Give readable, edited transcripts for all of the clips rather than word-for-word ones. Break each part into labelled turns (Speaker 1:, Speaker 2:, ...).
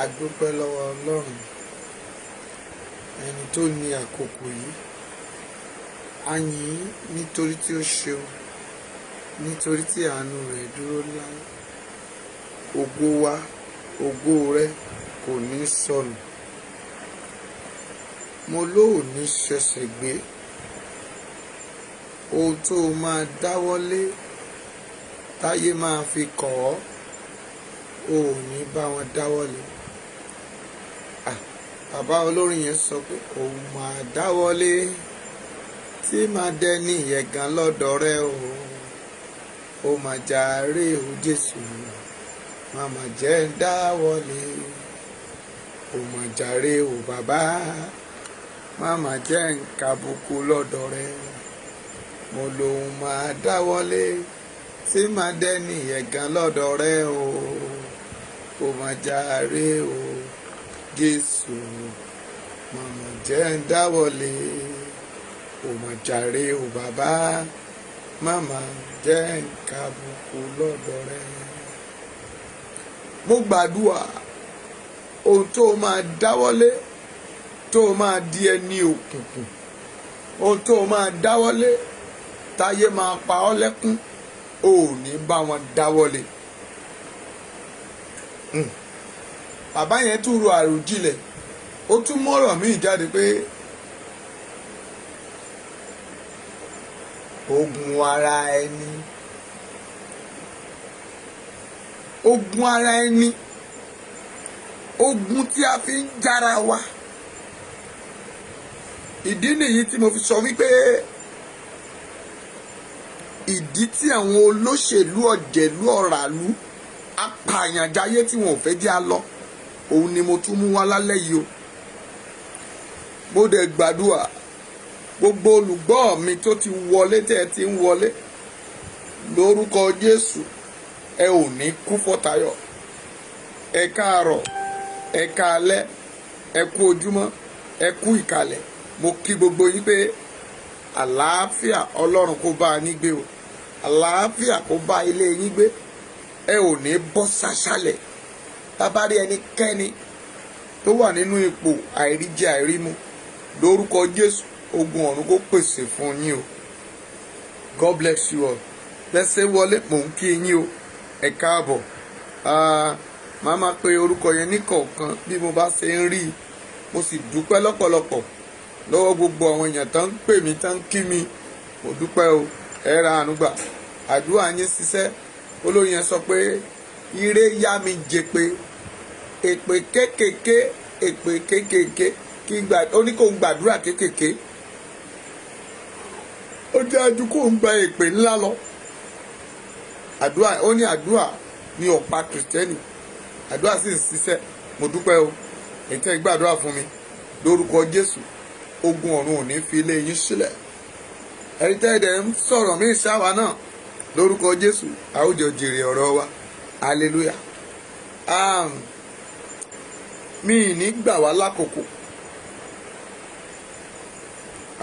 Speaker 1: A dúpẹ́ lọ́wọ́ Ọlọ́run, ẹni tó ní àkókò yìí. A yìn ín nítorí tí ó ṣeun, nítorí tí àánú rẹ̀ dúró láé. Ògo wa, ògo rẹ kò ní sọnù. Mo ló ò ní ṣẹ̀ṣẹ̀ gbé. Ohun tó o máa dáwọ́lé táyé máa fi kọ̀ ọ́, o ò ní bá wọn dáwọ́lé. Ah, bàbá olórin yẹn sọ pé òun máa dáwọ́lé tí máa dẹni ẹ̀gàn lọ́dọ̀ rẹ o. Ó máa jàre o Jésù, má máa jẹ́ ń dáwọ́lé. Ó máa jàre o bàbá, má máa jẹ́ ń kàbùkù lọ́dọ̀ rẹ. Mo lòun máa dáwọ́lé tí máa dẹni ẹ̀gàn lọ́dọ̀ rẹ o. Ó máa jàre o Jésù, má máa jẹ́ ń dáwọ́lé. Ó máa jàre o bàbá, má máa jẹ́ ń kàbùkù lọ́dọ̀ rẹ. Mo gbàdúrà, ohun tó o máa dáwọ́lé tó o máa di ẹni òkùnkùn, ohun tó o máa dáwọ́lé táyé máa pa ọ́ lẹ́kún, o ò ní bá wọn dáwọ́lé. Bàbá yẹn tún ro àròjinlẹ̀, ó tún mọ́rọ̀ míì jáde pé ogun ara ẹni, ogun ara ẹni, ogun tí a fi ń jára wa. Ìdí nìyí tí mo fi sọ wípé ìdí tí àwọn olóṣèlú ọ̀jẹ̀lú ọ̀ràlú apààyànjáyé tí wọn ò fẹ́ jẹ́ a lọ, òun ni mo tún mú wá lálẹ́ yìí o. Mo dẹ̀ gbàdúrà, gbogbo olùgbọ́ mi tó ti wọlé, tẹ́ ẹ ti ń wọlé, lórúkọ Jésù, ẹ ò ní kú fọ́tayọ̀. Ẹ káàárọ̀, ẹ káalẹ́, ẹ kú ojúmọ́, ẹ kú ìkàlẹ̀. Mo kí gbogbo yín pé àlàáfíà Ọlọ́run kó bá yín gbé o, àlàáfíà kó bá ilé yín gbé. Ẹ ò ní bọ́ sáṣálẹ̀. Bàbá rí ẹnikẹ́ni tó wà nínú ipò àìríjẹ àìrímu, lórúkọ Jésù, ogun ọ̀run kó pèsè fún yín o. God bless you all. Lẹ́sẹ̀ wọlé, mò ń kí yín o, ẹ káàbọ̀. Màá máa pe orúkọ yẹn ní kọ̀ọ̀kan bí mo bá ṣe ń rí i. Mo sì dúpẹ́ lọ́pọ̀lọpọ̀ lọ́wọ́ gbogbo àwọn èèyàn tó ń pè mí, tó ń kí mi. Mo dúpẹ́ o, ẹ ra àánú gbà. Àdúrà yín ṣiṣẹ́. Olórin yẹn sọ pé ire yá mi jẹ pé èpè kékèké, èpè kékèké, kí gbà ó ní kó ń gbàdúrà kékèké, ó jẹ́ ajú kó ń gba èpè ńlá lọ. Àdúrà, ó ní àdúrà ní ọ̀pá Kìrìsìtẹ́nì, àdúrà sì ń ṣiṣẹ́. Mo dúpẹ́ o, ètò ìgbàdúrà fún mi. Lórúkọ Jésù, ogun ọ̀run ò ní fi ilé yín sílẹ̀. Ẹ̀rí tẹ́ ẹ̀dẹ̀ ń sọ̀rọ̀ mí sáwa náà, lórúkọ Jésù, a ó jọ jèrè ọ̀rọ̀ wa. Hallelujah. Mi ì ní gbà wá lákòókò.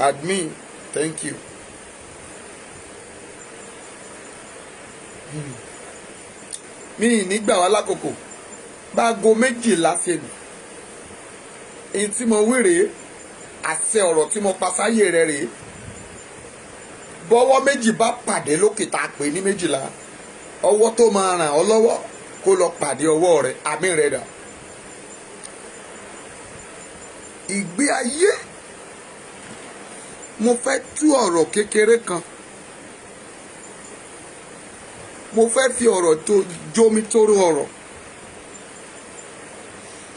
Speaker 1: Admin, thank you. Mi ì ní gbà wá lákòókò. Báago 12 ṣe lù, èyí tí mo wí rèé, àṣẹ ọ̀rọ̀ tí mo pa sáyé rẹ rèé. Bọ́wọ́ méjì bá pàdé lókè tá a pè ní 12, ọwọ́ tó máa ràn ọ́ lọ́wọ́ kó lọ pàdé ọwọ́ rẹ. Àmì rẹ dà. Ìgbé ayé, mo fẹ́ tú ọ̀rọ̀ kékeré kan, mo fẹ́ fi ọ̀rọ̀ tó jómi tóró ọ̀rọ̀.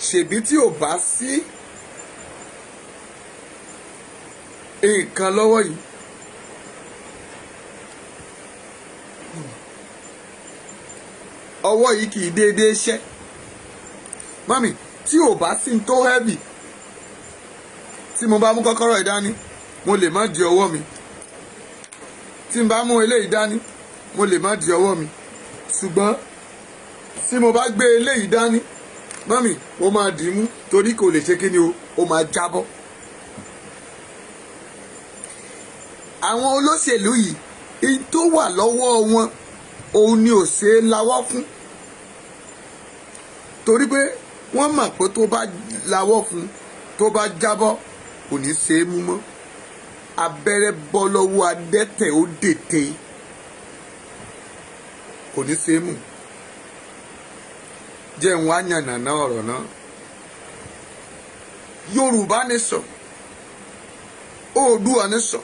Speaker 1: Ṣèbí tí ò bá sí nǹkan lọ́wọ́ yìí, ọwọ́ yìí kì í déédéé ṣẹ́. Mami, tí ò bá sí tó heavy, tí mo bá mú kọ́kọ́rọ́ yìí dání, mo lè má di ọwọ́ mi. Tí n bá mú eléyìí dání, mo lè má di ọwọ́ mi. Ṣùgbọ́n tí mo bá gbé eléyìí dání, mami, mo máa dì í mú, torí kò lè ṣe kíni o, ó máa jábọ́. Àwọn olóṣèlú yìí, in tó wà lọ́wọ́ wọn, òun ni ò ṣe é lawọ́ fún, torí pé Wọ́n mọ̀ pé tó bá lawọ́ fún, tó bá jábọ́, kò ní ṣe é mú mọ́. Abẹ́rẹ́ bọ́ lọ́wọ́ adẹ́tẹ̀, ó dètè, kò ní ṣe é mú. Jẹ́ ń wá yànnàná ọ̀rọ̀ náà. Yorùbá Nation, Oòduà Nation,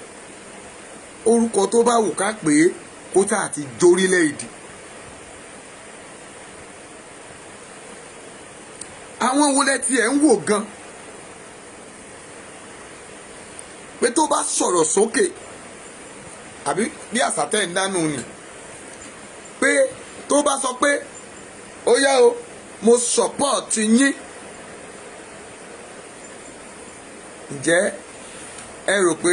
Speaker 1: orúkọ tó bá wù ká pè é, kó tá àti jórílẹ̀-èdè. Àwọn wo lẹ tiẹ̀ ń wò gan pé tó bá sọ̀rọ̀ sókè, àbí bí àṣà tẹ̀ ń dánú ni, pé tó bá sọ pé ó yá o, mo support yín, ǹjẹ́ ẹ rò pé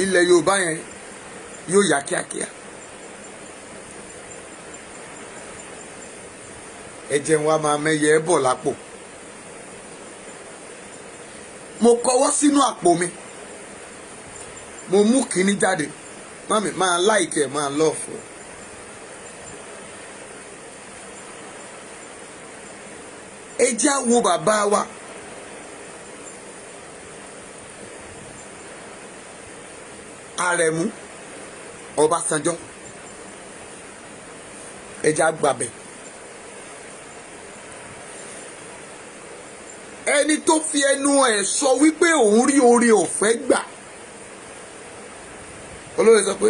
Speaker 1: ilẹ̀ Yorùbá yẹn yóò yá kíákíá? Ẹ jẹun wa máa mẹ́yẹ ẹ bọ̀ lápò. Mo kọwọ́ sínú àpò mi, mo mú kínní jáde. Mummy, máa like ẹ̀, máa love ẹ̀. Ẹ jẹ́ á wo bàbá wa Àrẹ̀mú Ọbásanjọ́, ẹ jẹ́ á gbàbẹ̀. Ẹni tó fi ẹnu ẹ̀ sọ wípé òun rí oore ọ̀fẹ́ gbà, olóyè sọ pé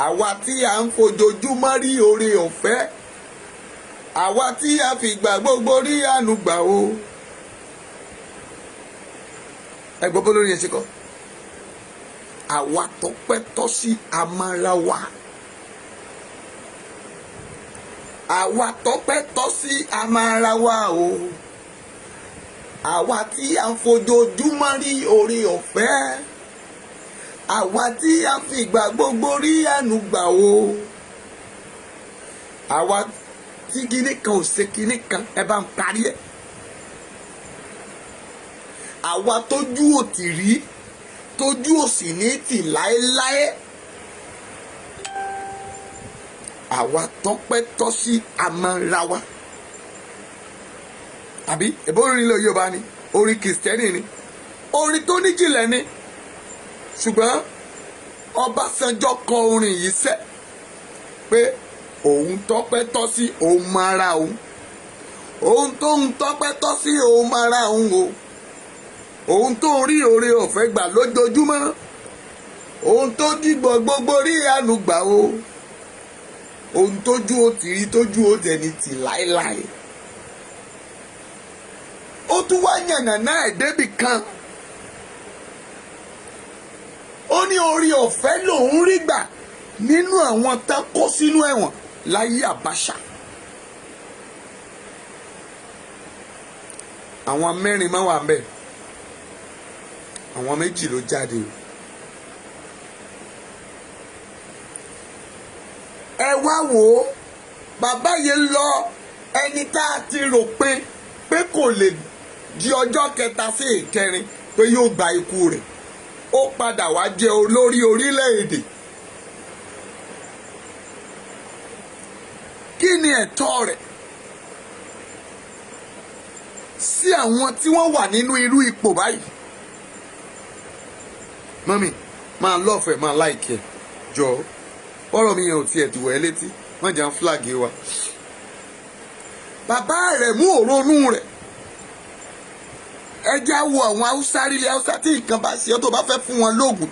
Speaker 1: àwa tí a ń fojoojúmọ́ rí oore ọ̀fẹ́, àwa tí a fi gbà gbogbo rí àánú gbà o. Ẹ gbọ́ bó lórí yẹn ṣe kọ́, àwa tọpẹ́ tọ́ sí amára wa, àwa tọpẹ́ tọ́ sí amára wa o, àwa tí a ń fojoojúmọ́ rí oore ọ̀fẹ́, àwa tí a fi ìgbà gbogbo rí àánú gbà o, àwa tí kinní kan ò ṣe kinní kan, ẹ bá ń parí ẹ̀, àwa tójú ò tì rí, tójú ò sì ní tì láéláé, àwa tọpẹ́ tọ́ sí amára wa. Àbí ẹ̀bọ́n orin ilẹ̀ Yorùbá ni, orin kìrìsìtẹ́nì ni, orin tó níjìnlẹ̀ ni. Ṣùgbọ́n Ọbásanjọ́ kọ orin yìí sẹ́ pé òun tọpẹ́ tọ́ sí òun mara òun, òun tó ń tọpẹ́ tọ́ sí òun mara òun o, òun tó ń rí oore ọ̀fẹ́ gbà lójoojúmọ́, òun tó dìgbò gbogbo rí àánú gbà o, òun tójú ó ti rí, tójú ó tẹni tì láéláé. Ó tún wá yànnàná ẹ̀ débì kan, ó ní oore ọ̀fẹ́ lòun rí gbà nínú àwọn tá kó sínú ẹ̀wọ̀n láyé Abacha. Àwọn mẹ́rin máa wà ńbẹ̀, àwọn méjì ló jáde o. Ẹ wá wò ó, bàbá yẹn lọ, ẹni tá a ti rò pé kò lè di ọjọ́ kẹta sí ìkẹrin pé yóò gba ikú rẹ̀, ó padà wá jẹ́ olórí orílẹ̀-èdè. Kí ni ẹ̀tọ́ rẹ̀ sí àwọn tí wọ́n wà nínú irú ipò báyìí? Mọ́mì, máa lọ́ọ̀fẹ́, máa láìkẹ́, jọ ọ̀rọ̀ mi yẹn ò tiẹ̀ dùwọ̀ ẹ́ létí, wọ́n jà ń fúlàgì wa. Bàbá rẹ̀ mú òrónú rẹ̀. Ẹ já wo àwọn Haúsá rílẹ̀ Haúsá, tí nǹkan bá ṣe ọ́, tó bá fẹ́ fún wọn lóògùn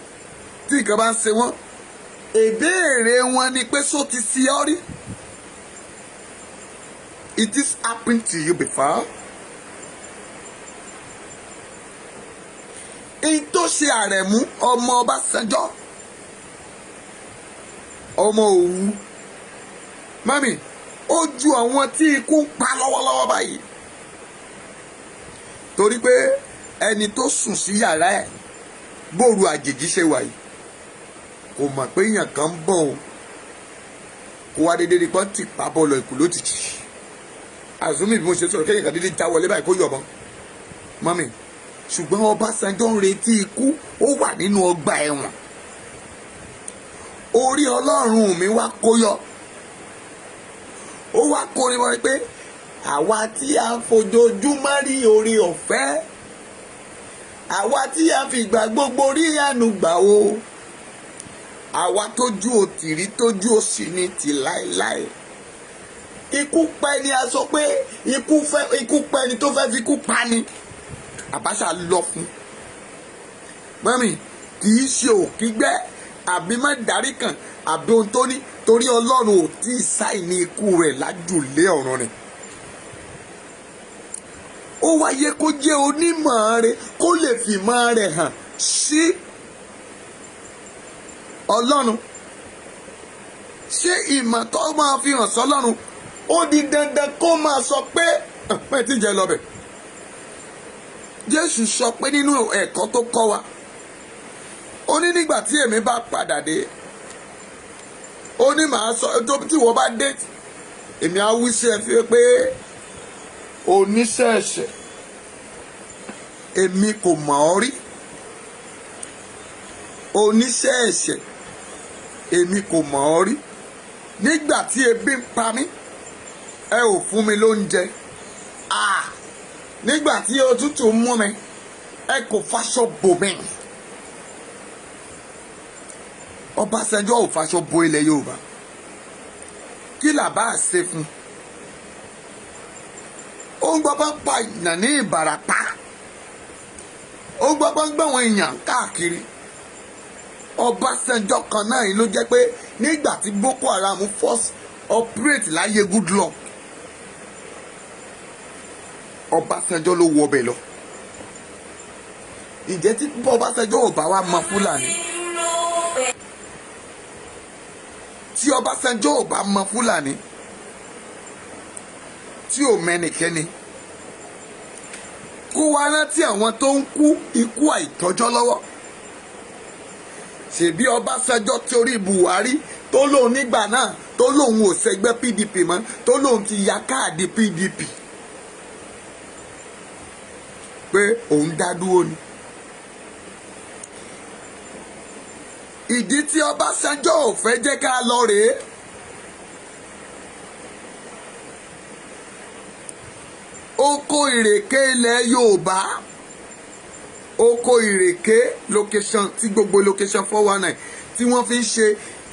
Speaker 1: tí nǹkan bá ń ṣe wọ́n, ìbéèrè wọn ni pé só ti ṣe ọ́ rí? It is happened to you before? In tó ṣe Àrẹ̀mú ọmọ Ọbásanjọ́, ọmọ Òwu, mami, ó ju àwọn tí ikú ń pa lọ́wọ́lọ́wọ́ báyìí, torí pé ẹni tó sùn sí yàrá ẹ̀ bóru àjèjì ṣe wà yìí kò mọ̀ pé èèyàn kan ń bọ̀ o, kó wá dédé ní pọ́n tì pa bọ́ọ̀lù ìkù lójijì. Àzúmì bí mo ṣe sọ̀rọ̀, kéèyàn kan dédé já wọlé báyìí kó yọ̀ mọ́ mọ́mì. Ṣùgbọ́n Ọbásanjọ́ ń retí ikú, ó wà nínú ọgbà ẹ̀wọ̀n. Orí Ọlọ́run mi wá kó yọ, ó wá kórin wọ́n pé Àwa tí a ń fojoojúmọ́ rí oore ọ̀fẹ́, àwa tí a fìgbà gbogbo rí àánú gbà o, àwa tójú òtìrí, tójú òsì ní ti láéláé. Ikú pẹ́ ni a sọ pé ikú fẹ́, ikú pẹ́ ni tó fẹ́ fi ikú pa ni Abacha lọ fún. Mummy, kì í ṣe òkígbẹ́ àbí má darí kan àbí ohun tó ní, torí Ọlọ́run ò tí ì sáì ní ikú rẹ̀ lájùlé ọ̀run rẹ̀. Ó wáyé kó jẹ́ onímọ̀ rẹ̀, kó lè fìmọ̀ rẹ̀ hàn sí Ọlọ́run. Ṣé ìmọ̀ tó máa fi hàn sọ́lọ́run, ó di dandan kó máa sọ pé pé tí jẹ́ lọ́bẹ̀? Jésù sọ pé nínú ẹ̀kọ́ tó kọ́ wa, ó ní nígbà tí èmi bá padà dé, ó ní màá sọ tó tí wọ́n bá dé, èmi á wí sí ẹ fi pé oníṣẹ́ ẹ̀ṣẹ̀, èmi kò mọ̀ ọ́ rí. Oníṣẹ́ ẹ̀ṣẹ̀, èmi kò mọ̀ ọ́ rí. Nígbà tí ebi ń pa mí, ẹ ò fún mi lóúnjẹ. Ah, nígbà tí òtútù mú mi, ẹ kò faṣọ bò mí. Ọbásanjọ́ ò faṣọ bo ilẹ̀ Yorùbá. Kí làbá ṣe fún ó ń gbọ́ bá ń pa ìyàn ní Ìbàràpá, ó ń gbọ́ bá ń gbọ́ àwọn èèyàn káàkiri. Ọbásanjọ́ kan náà yìí ló jẹ́ pé nígbà tí Boko Haram first operate láyé Goodluck, Ọbásanjọ́ ló wọ ọbẹ̀ lọ. Ǹjẹ́ tí Ọbásanjọ́ ò bá wá mọ Fúlàní, tí Ọbásanjọ́ ò bá mọ Fúlàní, tí ò mẹ́nìkẹ́ni, kó wá rántí àwọn tó ń kú ikú àìtọ́jọ́ lọ́wọ́. Ṣèbí Ọbásanjọ́ torí Buhari tó lóun nígbà náà, tó lóun ò ṣẹgbẹ́ PDP mọ́, tó lóun ti ya káàdì PDP pé òun dá dúró ni. Ìdí tí Ọbásanjọ́ ò fẹ́ jẹ́ ká lọ rèé. Oko ìrèké ilẹ̀ Yorùbá, oko ìrèké location tí gbogbo location 419 tí wọ́n fi ń ṣe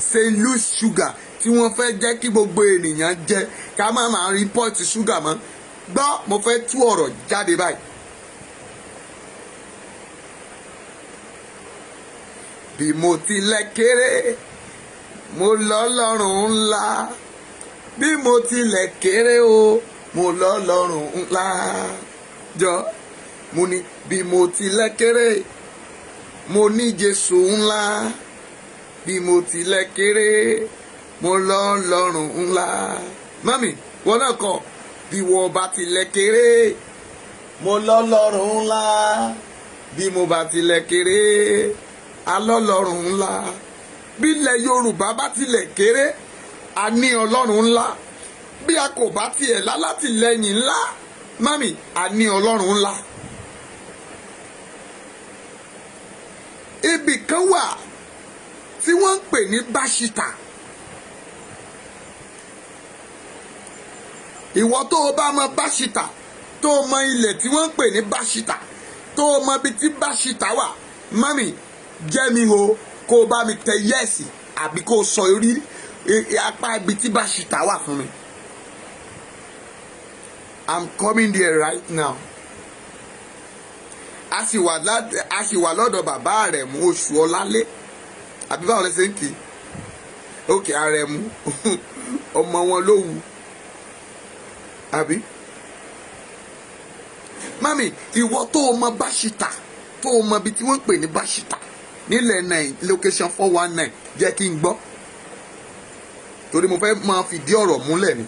Speaker 1: St. Louis sugar, tí wọ́n fẹ́ jẹ́ kí gbogbo ènìyàn jẹ, ká má máa import sugar mọ́. Gbọ́, mo fẹ́ tú ọ̀rọ̀ jáde báyìí. Bí mo tilẹ̀ kéré, mo lọ́lọ́run ńlá. Bí mo tilẹ̀ kéré o, mo lọ́lọ́run ńlá. Jọ, mo ní bí mo tilẹ̀ kéré, mo ní Jésù ńlá. Bí mo tilẹ̀ kéré, mo lọ́lọ́run ńlá. Mummy, wọn náà kọ, bí wọ́n bá tilẹ̀ kéré, mo lọ́lọ́run ńlá. Bí mo bá tilẹ̀ kéré, alọ́lọ́run ńlá. Bí ilẹ̀ Yorùbá bá tilẹ̀ kéré, a ní Ọlọ́run ńlá. Bí a kò bá tiẹ̀ lálátìlẹ́yìn ńlá, mummy, a ní Ọlọ́run ńlá. Ibì kan wà tí wọ́n ń pè ní Báṣítà. Ìwọ tó o bá mọ Báṣítà, tó o mọ ilẹ̀ tí wọ́n ń pè ní Báṣítà, tó o mọ ibi tí Báṣítà wà, mummy, jẹ́ mi o, kó o bá mi tẹ yẹ́ẹ̀sì àbí kó o sọ orí apá ibi tí Báṣítà wà fún mi. I'm coming there right now. A sì wà lọ́dọ̀ bàbá rẹ̀ mú oṣù ọlálé, àbí báwo lẹ ṣe ń kì í? Òkè Àrẹ̀mú, ọmọ wọn ló wù, àbí? Mummy, ìwọ tó o mọ Báṣítà, tó o mọ ibi tí wọ́n ń pè ní Báṣítà nílẹ̀ nine location 419, jẹ́ kí n gbọ́, torí mo fẹ́ máa fìdí ọ̀rọ̀ múlẹ̀ ni.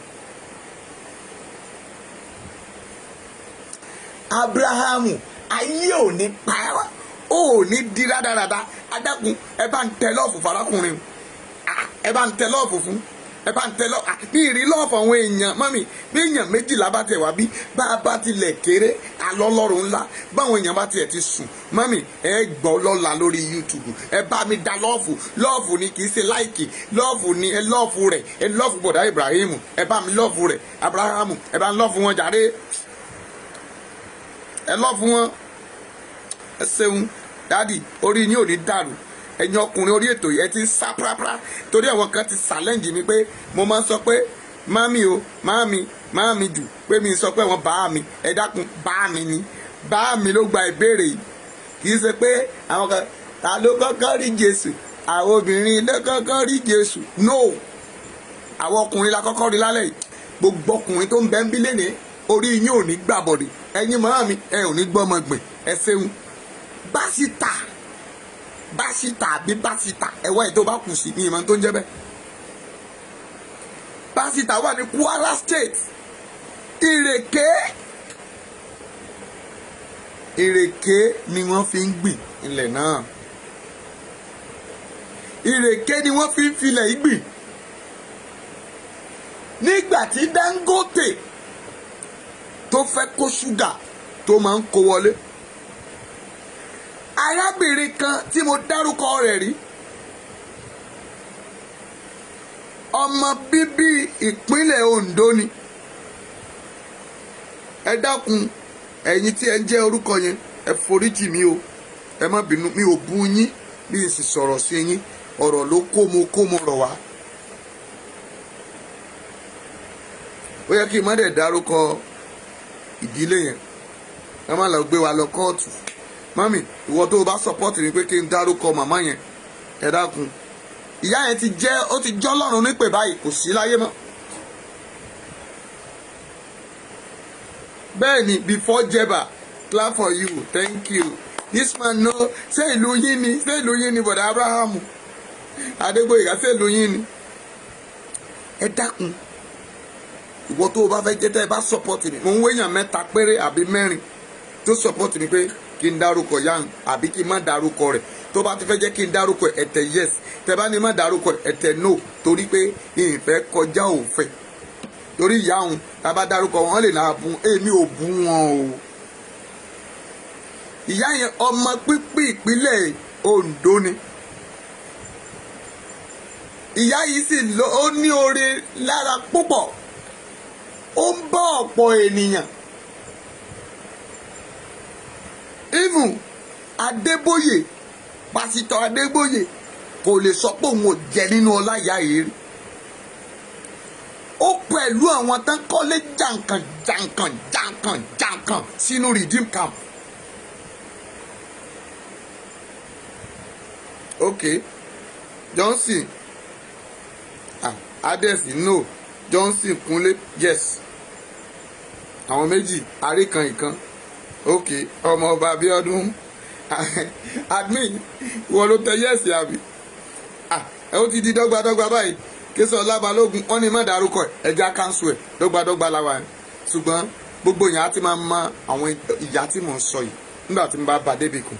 Speaker 1: Abrahamu, ayé ò ní pa ẹ́, ó ní di rádaràda. Adákun, ẹ bá ń tẹ lọ́ọ̀fù farakùnrin, ẹ bá ń tẹ lọ́ọ̀fù fún. Ẹ bá ń tẹ love ní ìrí love àwọn èèyàn mummy. Bí èèyàn 12 bá tẹ̀ wá, bí bá a bá tilẹ̀ kéré, alọ́lọ́run ńlá. Báwọn èèyàn bá tiẹ̀ ti sùn, mummy, ẹ gbọ́ lọ́la lórí YouTube. Ẹ bá mi da love. Love ni, kì í ṣe like. Love ni, ẹ love rẹ̀. Ẹ love bọ̀dá Ibrahim, ẹ bá mi love rẹ̀. Abrahamu, ẹ bá ń love wọn jàre, ẹ love wọn. Ẹ ṣeun, daddy, orí yín ò ní dàrú. Ẹ̀yin ọkùnrin orí ètò yìí, ẹ ti ń sá prápra torí àwọn kan ti challenge mi pé mo máa ń sọ pé mummy o, mummy, mummy jù, pé mi sọ pé wọ́n bá mi. Ẹ dákun, bá mi ni, bá mi ló gba ìbéèrè yìí. Kì í ṣe pé àwọn kan, ta ló kọ́kọ́ rí Jésù? Àwọn obìnrin ló kọ́kọ́ rí Jésù? No, àwọn ọkùnrin la kọ́kọ́ rí lálẹ́ yìí. Gbogbo ọkùnrin tó ń bẹ ń bí lénìí, orí yín ò ní gbàbọ̀dì. Ẹ̀yin màmá, ẹ ò ní gbọ́mọ gbìn. Ẹ ṣeun. Básítà, básítà àbí básítà, ẹ̀wọ́ ẹ̀ tó bá kù sí ní ìmọ̀ tó ń jẹ́ bẹ́ẹ̀. Básítà wà ní Kwara State. Ìrèké, ìrèké ni wọ́n fi ń gbìn ilẹ̀ náà. Ìrèké ni wọ́n fi ń filẹ̀ ìgbìn. Nígbà tí Dangote tó fẹ́ kó ṣúgà tó máa ń kó wọlé, arábìnrin kan tí mo dárúkọ rẹ̀ rí, ọmọ bíbí ìpínlẹ̀ Ondo ni. Ẹ dákun, ẹ̀yin tí ẹ ń jẹ́ orúkọ yẹn, ẹ foríjì mi o, ẹ má bínú. Mi ò bú yín, bí n sì sọ̀rọ̀ sí yín. Ọ̀rọ̀ ló kó mo rọ̀ wá. Ó yẹ kí n má dẹ̀ dárúkọ ìdílé yẹn, ẹ má lọ gbé wa lọ kóòtù. Mummy, ìwọ tó o bá support mi pé kí n dárúkọ màmá yẹn, ẹ dákun. Ìyá yẹn ti jẹ́, ó ti jọ́ lọ́run nípè báyìí, kò sí láyé mọ́. Bẹ́ẹ̀ ni, before Jeba, clap for you, thank you. This man no, ṣé ìlú yín ni? Ṣé ìlú yín ni, bọ̀dà Abrahamu Adégbòyèká? Ṣé ìlú yín ni? Ẹ dákun, ìwọ tó o bá fẹ́ jẹ́, tẹ́ ẹ bá support mi, mò ń wéyàn mẹ́ta péré àbí mẹ́rin tó support mi pé kí n dárúkọ yan àbí kí n má dárúkọ rẹ̀. Tó bá ti fẹ́ jẹ́ kí n dárúkọ, ẹ tẹ yes. Tẹ́ bá ní má dárúkọ, ẹ tẹ no, torí pé ìfẹ́ kọjá òfin. Torí ìyá òun, tá a bá dárúkọ wọn, lè náà bú. Èmi ò bú wọn o. Ìyá yẹn, ọmọ pípí ìpínlẹ̀ Ondo ni. Ìyá yìí sì lọ, ó ní oore lára púpọ̀, ó ń bọ́ ọ̀pọ̀ ènìyàn. Even Adébóyè, Pásítọ̀ Adébóyè kò lè sọ pé òun ò jẹ nínú ọlá ìyá yìí rí. Ó pẹ̀lú àwọn tán kọ́lé jàǹkàn jàǹkàn jàǹkàn jàǹkàn sínú Redeem Camp. Ok, Johnson, ah, Adesi, no, Johnson Kúnlé, yes, àwọn méjì àríkan ìkan. Ok, ọmọ ọba Abíọ́dún, admin, ìwọ ló tẹ yes àbí? Ah, ẹ ó ti di dọ́gbadọ́gba báyìí. Kéṣọlá Balógun, wọ́n ní má dárúkọ ẹ̀, ẹja káńsù ẹ̀. Dọ́gbadọ́gba la wà. Ṣùgbọ́n gbogbo èèyàn á ti máa mọ àwọn ìyá tí mò ń sọ yìí nígbà tí mo bá ba débi kù.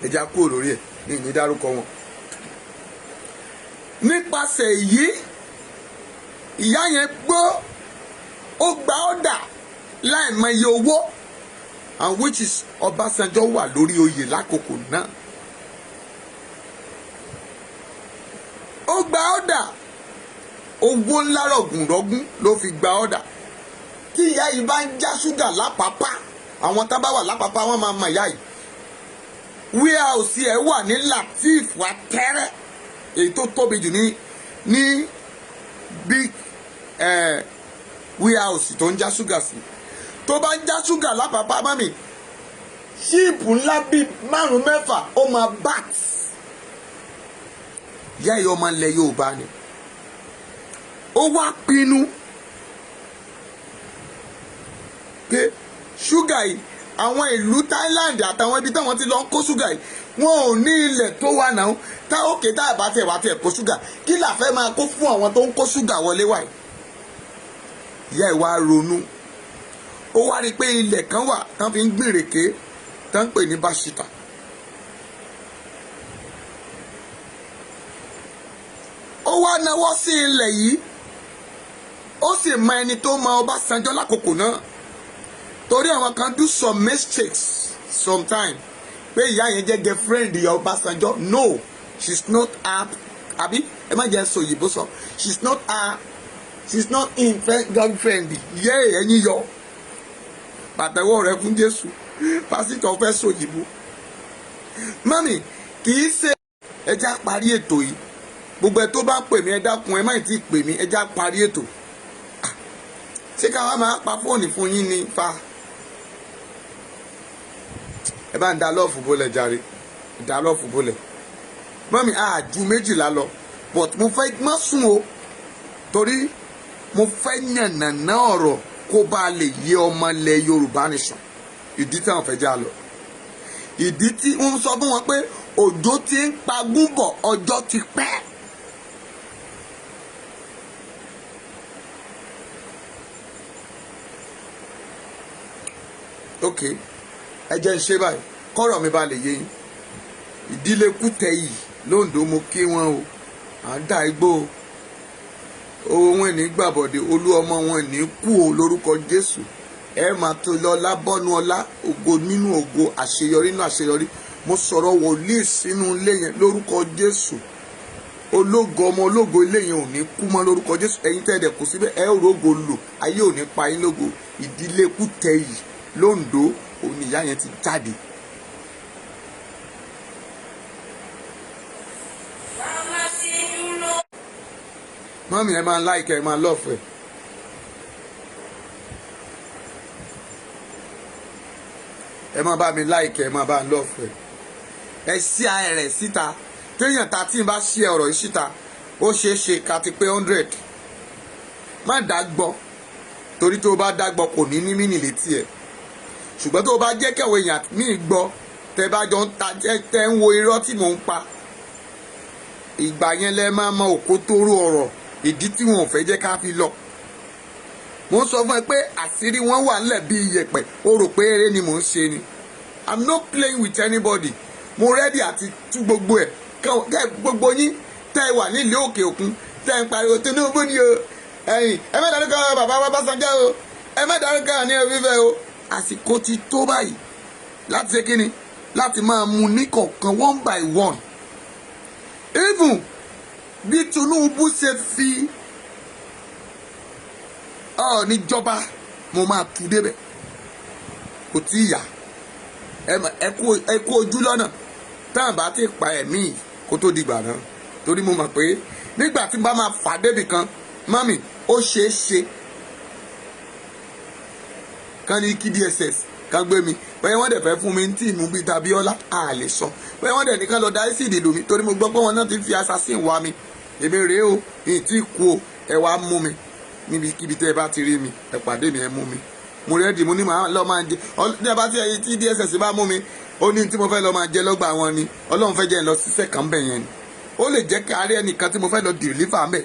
Speaker 1: Ẹja kúrò lórí ẹ̀ ní ìní dárúkọ wọn. Nípasẹ̀ èyí, ìyá yẹn gbọ́, ó gba ọ̀dà láìmọye owó, and which is Ọbásanjọ́ wà lórí oyè lákòókò náà. Ó gba ọ̀dà owó ńlá rọ̀gùnrọ̀gùn ló fi gba ọ̀dà. Tí ìyá yìí bá ń já ṣúgà lápapá, àwọn tá bá wà lápapá, wọ́n máa mọ ìyá yìí. Warehouse ẹ̀ wà ní Latif Atẹ́rẹ́, èyí tó tóbi jù ní big warehouse tó ń já ṣúgà sí. Tó bá ń já ṣúgà lápapá, mummy, ship ńlá bíi márùn mẹ́fà ó máa bat. Ìyá yìí, ọmọ ilẹ̀ Yorùbá ni. Ó wá pinnu pé ṣúgà yìí, àwọn ìlú Thailand àtàwọn ibi táwọn ti lọ ń kó ṣúgà yìí, wọn ò ní ilẹ̀ tó wà náà tá òkè. Tá a bá tiẹ̀ wá tiẹ̀ kó ṣúgà, kí là fẹ́ máa kó fún àwọn tó ń kó ṣúgà wọlé wáyé? Ìyá ẹ̀ wá ronú, ó wá rí i pé ilẹ̀ kan wà tán fi ń gbìnrèké, tán ń pè ní Báṣítà. Ó wá Náwó sí ilẹ̀ yìí, ó sì mọ ẹni tó mọ Ọbásanjọ́ lákòókò náà, torí àwọn kan do some mistakes sometime pé ìyá yẹn jẹ́ girlfriend ìyá Ọbásanjọ́. No, she's not her. Àbí ẹ má jẹ́ sọ òyìnbó sọ, she's not her, she's not in girlfriend. Yé ẹ̀yin yọ pàtẹ́wọ́ rẹ fún Jésù. Pásítọ̀ fẹ́ sọ òyìnbó. Mummy, kì í ṣe ẹ já parí ètò yìí. Gbogbo ẹ tó bá ń pè mí, ẹ dákun, ẹ má tí ì pè mí. Ẹ já parí ètò. Ṣé ká wá máa pa fóònù fún yín ní fa? Ẹ bá ń da love bólẹ̀ jàre, da love bólẹ̀. Mummy, àjù 12 lọ, but mo fẹ́ má sùn o, torí mo fẹ́ yànnàná ọ̀rọ̀ kó bá lè yé ọmọ ilẹ̀ Yorùbá nation. Ìdí tí àwọn fẹ́ já lọ, ìdí tí ń sọ fún wọn pé òjò ti ń pagún bọ̀, ọjọ́ ti pẹ́. Ok, ẹ jẹ́ ń ṣe báyìí kọ́rọ̀ mi bá lè yé yín. Ìdílé Kútẹ̀yì lóńdó, mo kí wọn o. À ń dà igbó o. Owó wọn ní gbàbọ̀dé, olú ọmọ wọn ní kú o lórúkọ Jésù. Ẹ máa tó lọ lábọ́nú ọlá, ògo nínú ògo, àṣeyọrí nínú àṣeyọrí. Mo sọ̀rọ̀ wòlíì sínú ilé yẹn lórúkọ Jésù. Ológo ọmọ ológo ilé yẹn ò ní kú mọ́ lórúkọ Jésù. Ẹ̀yin tẹ́ ẹ dẹ̀ kù síbẹ̀, ẹ ò rógo lò, ayé ò ní pa yín lógo. Ìdílé Kútẹ̀yì lóńdó, òun ni ìyá yẹn ti jáde.
Speaker 2: Màmá ṣe dúró.
Speaker 1: Mummy, ẹ máa like, ẹ máa love ẹ. Ẹ máa bá mi like, ẹ máa bá mi love ẹ. Ẹ ṣí rẹ̀ síta. Téèyàn ta tí n bá ṣí ọ̀rọ̀ yìí síta, ó ṣeé ṣe ká ti pé 100. Má dá gbọ́, torí tó o bá dá gbọ́, kò ní ní mínì létí ẹ̀. Ṣùgbọ́n tó o bá jẹ́ kẹ̀wé èèyàn míì gbọ́, tẹ́ bá jọ ń ta, tẹ́ ń wo irọ́ tí mò ń pa, ìgbà yẹn lẹ máa mọ òkótóró ọ̀rọ̀, ìdí tí wọn ò fẹ́ jẹ́ ká fi lọ. Mo ń sọ fún ẹ pé àṣírí wọn wà nílẹ̀ bí iyẹ̀pẹ̀. O rò pé eré ni mò ń ṣe ni. I'm not playing with anybody. Mo ready àti tú gbogbo ẹ̀ kẹ́ gbogbo yín tẹ́ ẹ wà nílùú òkè òkun, tẹ́ ẹ ń pariwo Tinubu ni o. Ẹ̀yin, ẹ má dárúkọ bàbá wa Ọbásanjọ́ o, ẹ má dárúkọ ní ẹbí o. Àsìkò ti tó báyìí láti ṣe kíni, láti máa mú ní kọ̀ọ̀kan, one by one. Even bí Tinubu ṣe fi Ọọ̀ni jọba, mo máa tú débẹ̀. Kò tí ì yá. Ẹ kú ojú lọ́nà táwọn bá ti pa ẹ̀mí kó tó dìgbà náà, torí mo mọ̀ pé nígbà tí n bá máa fà débì kan, mummy, ó ṣeé ṣe kán ní kí DSS kán gbé mi. Bóyá wọ́n dẹ̀ fẹ́ fún mi ní tíìmù bíi Tabiola, a lè sọ. Bóyá wọ́n dẹ̀ ní kán lọ dá acid lù mí, torí mo gbọ́ pé wọ́n náà ti fi assassin wá mi. Èmi rèé o, mi tí kú o. Ẹ wá mú mi níbikíbi tẹ́ ẹ bá ti rí mi, ẹ pàdé mi, ẹ mú mi. Mo ready. Mo ní màá lọ máa jẹ ní ẹ bá tí ẹ tí DSS bá mú mi, ó ní tí mo fẹ́ lọ máa jẹ lọ́gbà wọn ni. Ọlọ́run fẹ́ jẹ́ ẹ lọ ṣiṣẹ́ kan bẹ̀ yẹn ni. Ó lè jẹ́ kí a rí ẹnìkan tí mo fẹ́ lọ deliver mbẹ̀.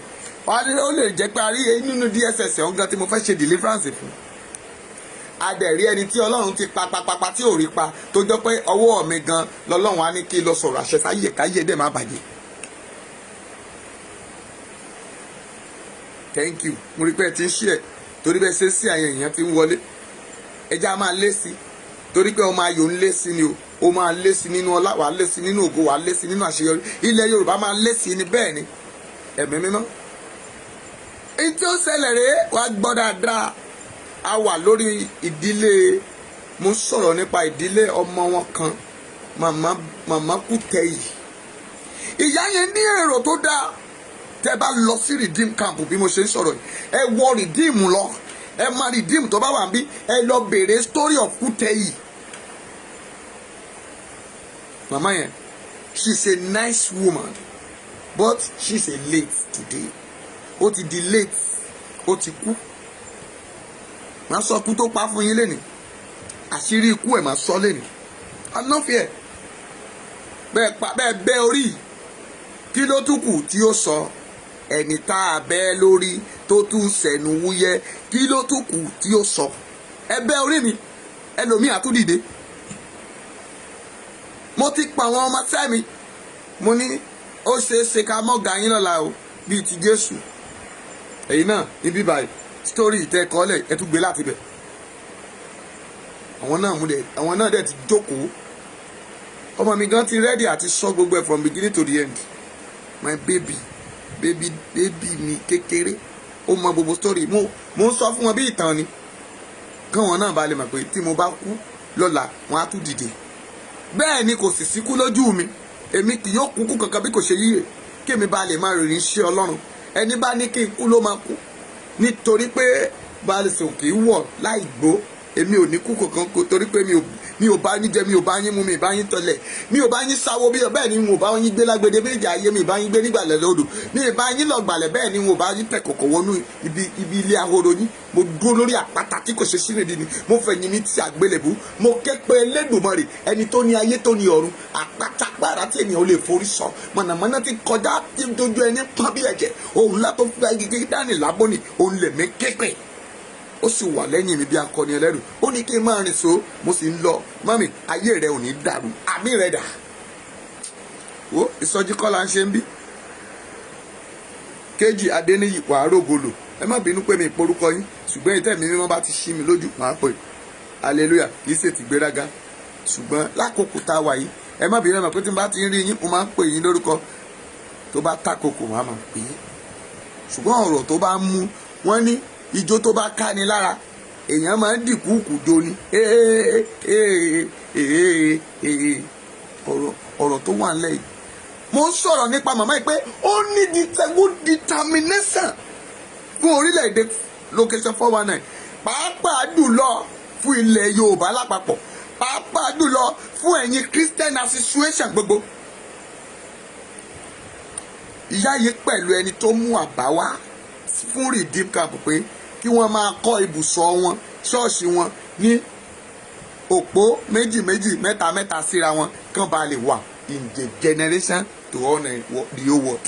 Speaker 1: Ó lè jẹ́ pé a rí nínú DSS ọ̀hún gan tí mo fẹ́ ṣe deliverance fún. Adẹ̀rí ẹni tí Ọlọ́run ti pa pa pa pa tí ò rí pa, tó jọ pé ọwọ́ mi gan lọ́lọ́run á ní kí n lọ sọ̀rọ̀ àṣẹ sáyè, káyé dẹ̀ má bàjẹ́. Thank you. Mo rí pé ẹ ti ń ṣí ẹ, torí bẹ́ẹ̀ ṣe sí àyàn èèyàn ti ń wọlé. Ẹja máa lé sí, torí pé ọmọ ayò ń lé sí ni o. Ó máa lé sí nínú ọlá, wàá lé sí nínú ògo, wàá lé sí nínú àṣeyọrí. Ilẹ̀ Yorùbá máa lé sí ni. Bẹ́ẹ̀ ni, ẹ̀mí mímọ́. Èyí tí ó ṣẹlẹ̀ rèé, wàá gbọ́ dáadáa. A wà lórí ìdílé, mo sọ̀rọ̀ nípa ìdílé ọmọ wọn kan, màmá, màmá Kútẹ̀yì. Ìyá yẹn ní èrò tó dáa. Tẹ́ bá lọ sí Redeem Camp, bí mo ṣe ń sọ̀rọ̀ yìí, ẹ wọ Redeem lọ, ẹ máa Redeem tó bá wà níbí, ẹ lọ béèrè story of Kútẹ̀yì. Màmá yẹn, she's a nice woman, but she's a late today. Ó ti di late, ó ti kú. Màá sọ kú tó pa fún yín lénìí. Àṣírí ikú ẹ̀ máa sọ lénìí. I'm not fear. Bẹ́ẹ̀ pa bẹ́ẹ̀ bẹ́ orí, kí ló tún kù tí ó sọ? Ẹni tá a bẹ́ lórí tó tún sẹ̀nu wúyẹ́, kí ló tún kù tí ó sọ? Ẹ bẹ́ orí mi, ẹlòmíì àtúndìde. Mo ti pa àwọn ọmọ sẹ́mi, mo ní ó ṣeé ṣe ká mọ́ ga yín lọ́la o. Bíi ti Jésù, ẹ̀yin náà níbí báyìí, story ìtẹ́ kọ́lẹ̀, ẹ tún gbé láti bẹ̀. Àwọn náà múlẹ̀, àwọn náà dẹ̀ ti jókòó. Ọmọ mi gan ti ready àti sọ gbogbo ẹ̀ from beginning to the end. My baby, baby, baby mi kékeré, ó mọ gbogbo story. Mo ń sọ fún wọn bí ìtàn ni, káwọn náà bá lè mọ̀ pé tí mo bá kú lọ́la, wọn á tún dìde. Bẹ́ẹ̀ ni, kò sì síkú lójú mi. Èmi kì yóò kúkú kankan bí kò ṣe yíyè, kí èmi bá lè máa rìnrìn iṣẹ́ Ọlọ́run. Ẹni bá ní kí n kú ló máa kú, nítorí pé balùsùn kì í wọ̀ láì gbó. Èmi ò ní kú kankan kó, torí pé mi ò bá yín jẹ, mi ò bá yín mu, mi ì bá yín tọlẹ̀, mi ò bá yín sáwó bí. Bẹ́ẹ̀ ni mo bá yín gbé lágbede méjì ayé, mi ì bá yín gbé nígbàlẹ̀ lódò, mi ì bá yín lọ gbàlẹ̀. Bẹ́ẹ̀ ni mo bá yín tẹ̀ kọ̀kọ̀ wọnú ibi ilé ahoro yín. Mo dúró lórí àpáta tí kò ṣe sínú ìdí ni. Mo fẹ̀yìn mi ti àgbélébú, mo ké pe Elédùmarè, ẹni tó ní ayé, tó ní ọ̀run, àpáta gbára tí ènìyàn ò lè forí sọ, mọ̀nàmọ́ná ti kọjá tí dojú ẹni pọ́n bí ẹ̀jẹ̀, òun lá tó fi gígé dání lábọ́nì, òun lèmi ké pè, ó sì wà lẹ́yìn mi bí akọni ẹlẹ́rù. Ó ní kí n máa rìn so, mo sì ń lọ. Mummy, ayé rẹ ò ní dàrú. Àmì rẹ dà. Wo, ìsọjí kọ́ la ń ṣe ń bí. Kéjì Adéníyì, wàá rògolo. Ẹ má bínú pé mi ìporúkọ yín, ṣùgbọ́n ìtẹ́ mi mímọ́ bá ti ṣí mi lójú, màá pè. Hallelujah. Kì í ṣe ti gbéraga, ṣùgbọ́n lákòókò tá a wà yìí, ẹ má bínú. Ẹ mọ̀ pé tí n bá ti ń rí yín, mo máa ń pè yín lórúkọ. Tó bá takòkò, màá máa pè é. Ṣùgbọ́n ọ̀rọ̀ tó bá mú wọ́n ní ijó tó bá ká ni lára, èèyàn máa ń dìkúùkù jó ni. Ọ̀rọ̀ tó wà nílẹ̀ yìí, mo ń sọ̀rọ̀ nípa màmá yìí pé ó ní good determination fún orílẹ̀-èdè location 419, pàápàá jùlọ fún ilẹ̀ Yorùbá lápapọ̀, pàápàá jùlọ fún ẹ̀yin Christian association gbogbo. Ìyá yìí pẹ̀lú ẹni tó mú àbá wá fún Redeem Camp pé kí wọ́n máa kọ́ ibùsọ̀ wọn, ṣọ́ọ̀ṣì wọn, ní òpó méjì méjì, mẹ́ta mẹ́ta síra wọn, kán ba lè wà in the generation to all the whole world.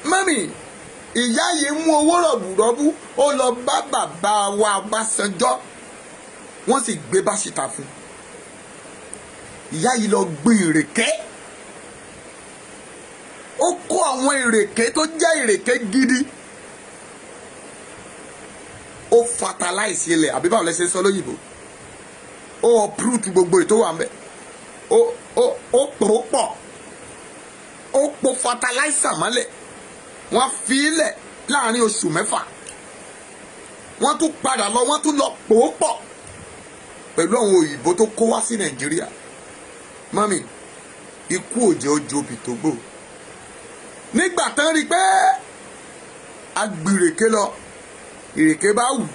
Speaker 1: Mummy, ìyá yìí mú owó rọ̀bùrọ̀bù, ó lọ bá bàbá wa Ọbásanjọ́, wọ́n sì gbé báṣítà fún ìyá yìí. Lọ gbin ìrèké, ó kó àwọn ìrèké tó jẹ́ ìrèké gidi, ó fertilize ilẹ̀, àbí báwo lẹ ṣe sọ lóyìnbó, ó uproot gbogbo ètò wà ńbẹ̀, ó pò ó pọ̀, ó po fertilizer mọ́lẹ̀. Wọ́n fi í lẹ̀ láàrin oṣù 6, wọ́n tún padà lọ, wọ́n tún lọ pò ó pọ̀ pẹ̀lú àwọn òyìnbó tó kó wá sí Nàìjíríà. Mummy, ikú òjò òjòbì tó gbò nígbà tán rí i pé agbìrèké lọ, ìrèké bá wù,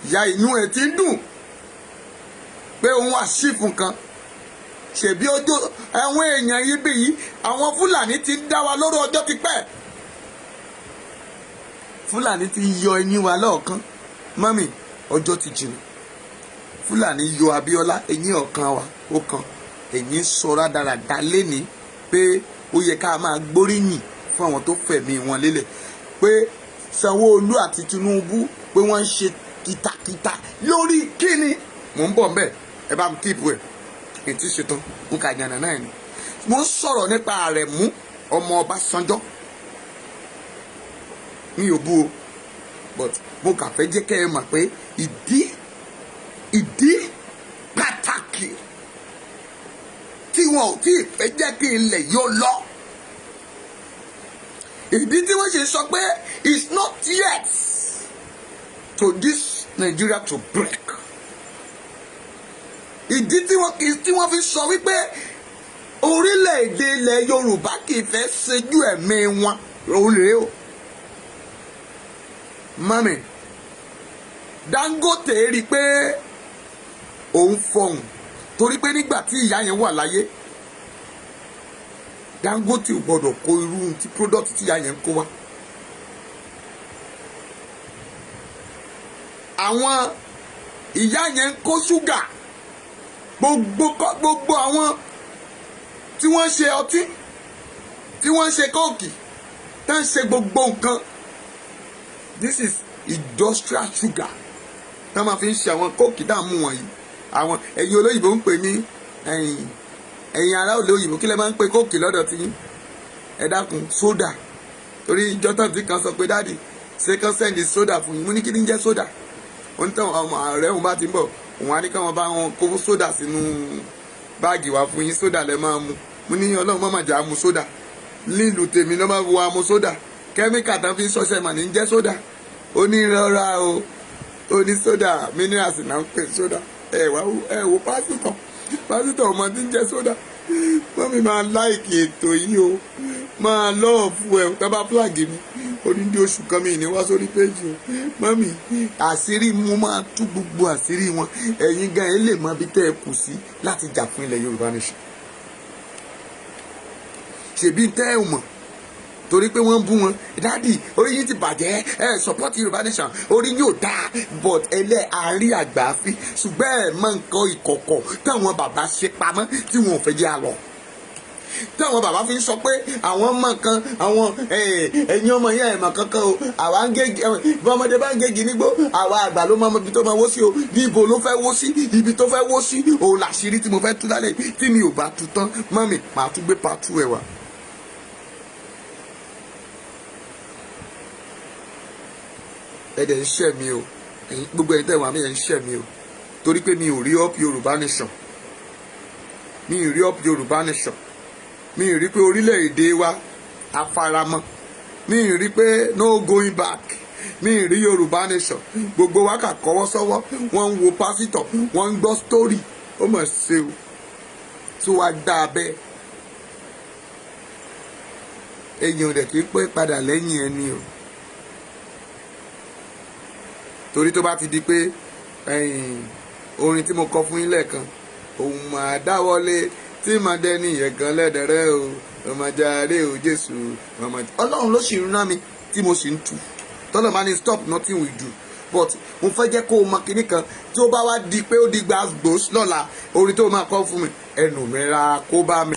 Speaker 1: ìyá inú ẹ̀ ti ń dùn pé òun àṣìfù kan. Ṣèbí ojú àwọn èèyàn yìí bí yìí, àwọn Fúlàní ti ń dá wa lóró ọjọ́ ti pẹ́. Fúlàní ti yọ eyín wa lọ́ọ̀kan. Mummy, ọjọ́ ti jìnnà. Fúlàní yọ Abíọ́lá eyín ọ̀kan wa, ó kan ẹ̀yìn sọ rádaràda lénìí pé ó yẹ ká máa gbóríyìn fún àwọn tó fẹ̀mí wọn lélẹ̀, pé Sanwó-Olú àti Tinubu, pé wọ́n ń ṣe kìtàkìtà lórí kíni. Mò ń bọ̀ mbẹ́, ẹ bá mi keep ẹ̀ ètí ṣetán n kà yànnà náà ni. Mo ń sọ̀rọ̀ nípa Àrẹ̀mú ọmọ Ọbásanjọ́. Mi ò bú o, but mo kà fẹ́ jẹ́ kẹ́ ẹ mọ̀ pé ìdí pàtàkì tí wọn ò tí ì fẹ́ jẹ́ kí ilẹ̀ yóò lọ, ìdí tí wọ́n ṣe sọ pé it's not yet to this Nigeria to break, ìdí tí wọ́n fi sọ wípé orílẹ̀-èdè ilẹ̀ Yorùbá kì í fẹ́ ṣojú ẹ̀mí wọn, òun rèé o. Mummy, Dangote rí i pé òun fọhùn, torí pé nígbà tí ìyá yẹn wà láyé, Dangote ò gbọdọ̀ kó irú tí product tí ìyá yẹn ń kó wá. Àwọn ìyá yẹn ń kó ṣúgà, gbogbo àwọn tí wọ́n ń ṣe ọtí, tí wọ́n ń ṣe Coke, tó ń ṣe gbogbo nǹkan. This is industrial sugar tá máa fi ń ṣe àwọn Coke dààmú wọ̀nyí. Àwọn ẹ̀yin olóyìnbó ń pè ní ẹ̀yìn Ẹ̀yin ará òde òyìnbó, kí lẹ máa ń pe Coke lọ́dọ̀ tí yín? Ẹ dákun, soda. Torí jọ́tàn tí kan sọ pé, "Daddy, ṣé kán send soda fún yín?" Mo ní, "Kí ni ń jẹ́ soda?" Wọ́n ní tán ọmọ ààrẹ òun bá ti ń bọ̀, òun á ní káwọn bá wọn kó soda sínú báàgì wá fún yín, soda lẹ máa mu. Mo ní, "Ọlọ́run má mà jà á mu soda." Nílùú tèmi ló máa wọ mu soda, chemical tán fi ń ṣọṣẹ́ mà ní jẹ́ soda. Ó ní rọra o, ó ní soda, minerals náà ń pè soda. Ẹ wá, ẹ wo pásítọ̀, pásítọ̀ ọmọ tí ń jẹ́ soda. Mummy, máa like ètò yìí o, máa love ẹ. Tó bá flag mi odindi oṣù kan, mi ní wá sórí page o. Mummy, àṣírí mo máa tú gbogbo àṣírí wọn. Ẹ̀yin gan ẹ lè mọ ibi tẹ́ ẹ kù sí láti jà fún ilẹ̀ Yorùbá nation. Ṣèbí tẹ́ ẹ mọ̀ torí pé wọ́n ń bú wọn, "Daddy, orí yín ti bàjẹ́, ẹ support Yorùbá nation, orí yín ò dáa." But ẹlẹ́ àárí àgbà fi, ṣùgbọ́n ẹ mọ nǹkan ìkọ̀kọ̀ táwọn bàbá ṣe pamọ́ tí wọn ò fẹ́ jẹ́ àlọ́, táwọn bàbá fi ń sọ pé àwọn mọ nǹkan. Àwọn ẹ̀yin ọmọ yẹn, ẹ̀ mọ̀ kankan o. Àwa ń gégi, bí ọmọdé bá ń gégi nígbó, àwa àgbà ló mọ ibi tó máa wó sí o. Níbo ló fẹ́ wó sí? Ibi tó fẹ́ wó sí òun làṣírí tí mo fẹ́ tú lálẹ́. Tí mi ò bá tú tán, mummy, màá tún gbé part two ẹ̀ wá. Ẹ dẹ̀ ń ṣẹ̀ mi o. Gbogbo ẹ̀yin tẹ̀ wá mi, ẹ̀ ń ṣẹ̀ mi o, torí pé mi ò rí up Yorùbá nation, mi ì rí up Yorùbá nation, mi ì rí pé orílẹ̀-èdè wa afaramọ́, mi ì rí pé no going back, mi ì rí Yorùbá nation. Gbogbo wa kà kọ́wọ́ sọ́wọ́, wọ́n ń wo pásítọ̀, wọ́n ń gbọ́ story. Ó mọ̀ ṣe o, tí wàá dá a bẹ́ẹ̀. Èèyàn rẹ̀ kì í pẹ́ padà lẹ́yìn ẹni o, torí tó bá ti di pé orin tí mo kọ fún yín lẹ́ẹ̀kan, òun máa dáwọ́lé tí màá dẹ́ni ẹ̀gán lẹ́dẹ̀rẹ́ o, ọmọ jàre o, Jésù ọmọ Ọlọ́run ló sì rán mi tí mo sì ń tu. Tọ́lọ̀ máa ní stop, nothing we do, but mo fẹ́ jẹ́ kó o mọ kinní kan. Tí ó bá wá di pé ó di gbàgbós lọ́la, orin tó máa kọ́ fún mi, "Ẹnu mi ra kó bá mi,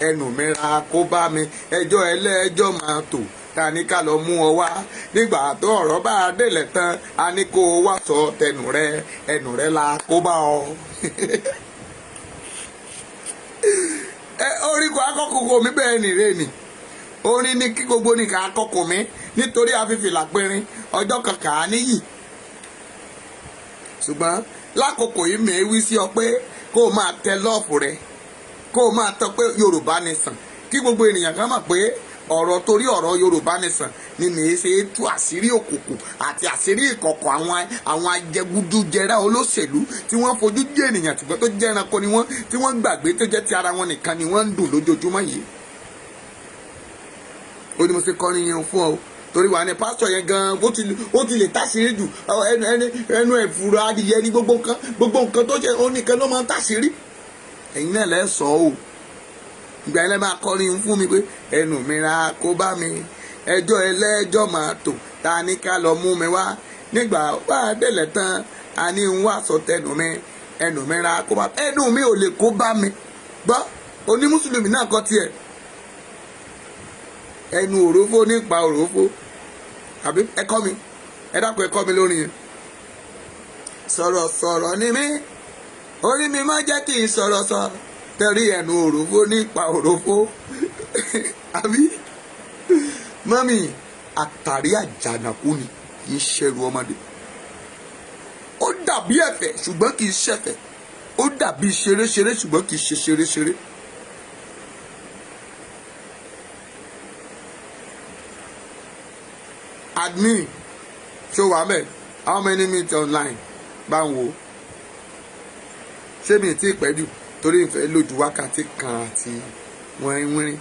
Speaker 1: ẹnu mi ra kó bá mi, ẹjọ́ ẹlẹ́jọ́ máa tò, ta ní ká lọ mú ọ wá? Nígbà tó ọ̀rọ̀ bá délẹ̀ tán, a ní kó o wá sọ tẹnu rẹ, ẹnu rẹ la kó bá ọ." Ẹ orí kò akọ́kọ́ mi bẹ́ẹ̀ nìre ni orin ní kí gbogbo nìkan akọ́kọ́ mi, nítorí afífìlà pinrin ọjọ́ kan kà á níyì. Ṣùgbọ́n lákòókò yìí, mi wí sí ọ pé kó o máa tẹ love rẹ, kó o máa tọ pé Yorùbá nation, kí gbogbo ènìyàn kan mọ̀ pé ọ̀rọ̀ torí ọ̀rọ̀ Yorùbá nation ni mi ṣe é tú àṣírí òkùnkùn àti àṣírí ìkọ̀kọ̀ àwọn ajẹgúdújẹrá olóṣèlú tí wọ́n fojú jẹ́ ènìyàn, ṣùgbọ́n tó jẹ́ ẹranko ni wọ́n, tí wọ́n gbàgbé tó jẹ́ ti ara wọn nìkan ni wọ́n ń dùn lójoojúmọ́ yìí. Ó ní mo ṣe kọrin yẹn fún ọ, torí wà ní pásítọ̀ yẹn gan, ó ti lè táṣìírí jù. Ẹnu ẹnu ẹnu ẹ̀fúra adìyẹ ní gbogbo nǹkan, gbogbo nǹkan tó ṣe ó nìkan ló máa ń táṣìírí. Ẹ̀yin náà lẹ́ sọ ọ́, ìgbà yẹn lẹ́ máa kọrin fún mi pé, "Ẹnu mi ra kó bá mi, ẹjọ́ ẹlẹ́jọ́ máa tò, ta ní ká lọ mú mi wá? Nígbà wà á délẹ̀ tán, a ní ń wá sọ tẹnu mi, ẹnu mi ra kó bá." Ẹnu mi ò lè kó bá mi. Gbọ́, onímùsùlùmí náà kọ́ tiẹ̀, "Ẹnu òrófó nípa òrófó." Àbí ẹ kọ́ mi, ẹ dákun, ẹ kọ́ mi lórí yẹn. Sọ̀rọ̀ sọ̀rọ̀ ni mí, orí mi má jẹ́ kí n sọ̀rọ̀ sọ, tẹ̀rí ẹnu òrófó nípa òrófó. Àbí mummy, àtàrí àjànàkú ni, kì í ṣẹrù ọmọdé. Ó dàbí ẹ̀fẹ̀ ṣùgbọ́n kì í ṣẹ̀fẹ̀, ó dàbí ṣeréṣeré ṣùgbọ́n kì í ṣe ṣeréṣeré. Admin, ṣó wà mẹ́? How many minutes online? Bá ń wò ó, ṣé mi ti pẹ́ jù? Torí ìfẹ́ lójú wákàtí kan àti wìrìwìrì.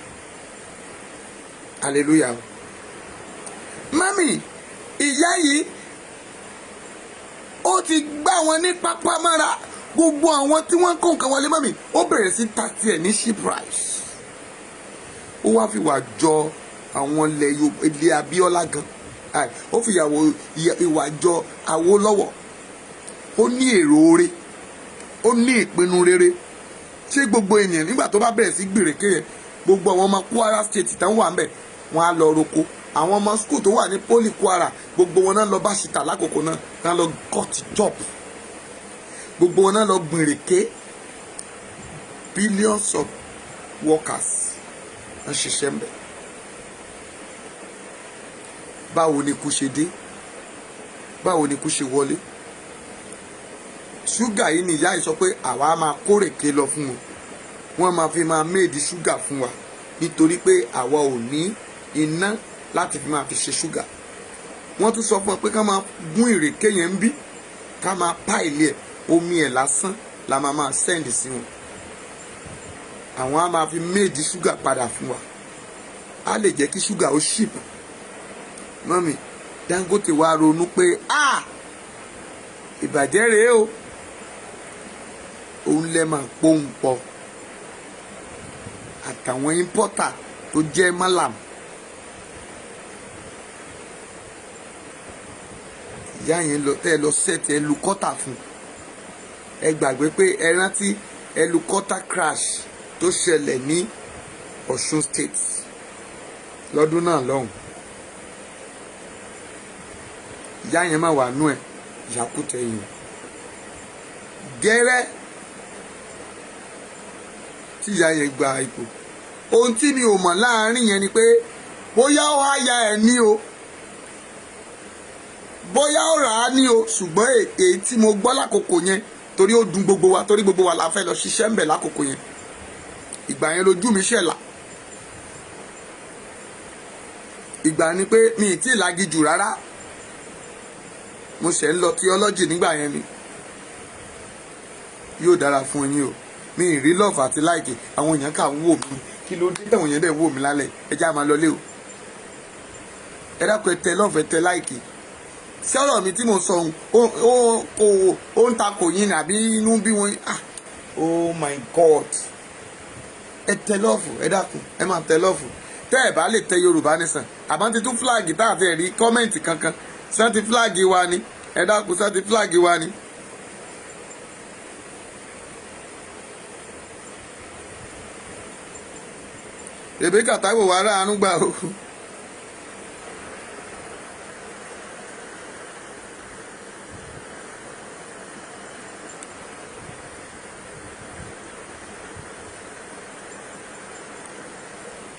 Speaker 1: Hallelujah. Mummy, ìyá yìí ó ti gbá wọn ní pápá mọ́ra. Gbogbo àwọn tí wọ́n kó nǹkan wọlé, mummy, ó bẹ̀rẹ̀ sí ta tiẹ̀ ní cheap price. Ó wá fi wà jọ àwọn ilẹ̀ Abíọ́lá gan, ó fi ìwà jọ Awólọ́wọ̀. Ó ní èrò oore, ó ní ìpinnu rere. Ṣé gbogbo ènìyàn, nígbà tó bá bẹ̀rẹ̀ sí gbèrèké yẹn, gbogbo àwọn ọmọ Kwara State tán wà ń bẹ̀, wọ́n á lọ roko. Àwọn ọmọ school tó wà ní Poly Kwara, gbogbo wọn náà lọ bá ṣìtà lákòókò náà, náà lọ cut job, gbogbo wọn náà lọ gbìnrèké. Billions of workers ń ṣiṣẹ́ ń bẹ̀. Báwo ni ikú ṣe dé? Báwo ni ikú ṣe wọlé? Ṣúgà yìí ni ìyá yìí sọ pé àwa máa kórèké lọ fún wọn, wọ́n máa fi máa make ṣúgà fún wa, nítorí pé àwa ò ní iná láti fi máa fi ṣe ṣúgà. Wọ́n tún sọ fún ọ pé ká máa gún ìrèké yẹn ń bí, ká máa pile ẹ̀, omi ẹ̀ lásán la máa máa send sí wọn, àwọn á máa fi make ṣúgà padà fún wa, á lè jẹ́ kí ṣúgà ó cheap. Mummy, Dangote wá ronú pé, ah, ìbàjẹ́ rèé o. Òun lẹ́ máa pohùn pọ̀ àtàwọn importer tó jẹ́ malam. Ìyá yẹn lọ tẹ́ ẹ lọ set helicopter fún. Ẹ gbàgbé pé ẹ rántí helicopter crash tó ṣẹlẹ̀ ní Ọ̀ṣun State lọ́dún náà lọ́hùn. Ìyá yẹn má wà nú ẹ̀ ìyàkútẹ̀ yìí gẹ́rẹ́ tí ìyá yẹn gba ipò. Ohun tí mi ò mọ̀ láàárín yẹn ni pé bóyá ó háyà ẹ̀ ní o, bóyá ó rà á ní o, ṣùgbọ́n èyí tí mo gbọ́ lákòókò yẹn, torí ó dùn gbogbo wa, torí gbogbo wa la fẹ́ lọ ṣiṣẹ́ ń bẹ̀ lákòókò yẹn. Ìgbà yẹn lójú mi ṣẹ̀là. Ìgbà ni pé mi ì tí ì lagi jù rárá, mo ṣẹ̀ ń lọ theology nígbà yẹn ni. Yóò dára fún yín o. Mi ì rí love àti like. Àwọn èèyàn kà ń wò mí. Kí ló dé táwọn èèyàn dẹ̀ ń wò mí lálẹ́? Ẹ já máa lọlé o. Ẹ dákun, ẹ tẹ love, ẹ tẹ like. Sọ̀rọ̀ mi tí mo sọ ohun ó kò ó ń ta kò yín ní àbí inú bí wọn? Ah, oh my God! Ẹ tẹ love, ẹ dákun, ẹ máa tẹ love. Tẹ́ ẹ bá lè tẹ Yorùbá nìsàn, àmọ́ ti tún flag tá àti ẹ̀rí comment kankan. Sàn ti flag wa ni? Ẹ dákun, sàn ti flag wa ni. Rebecca Taiwo wà ráàánú gbà o.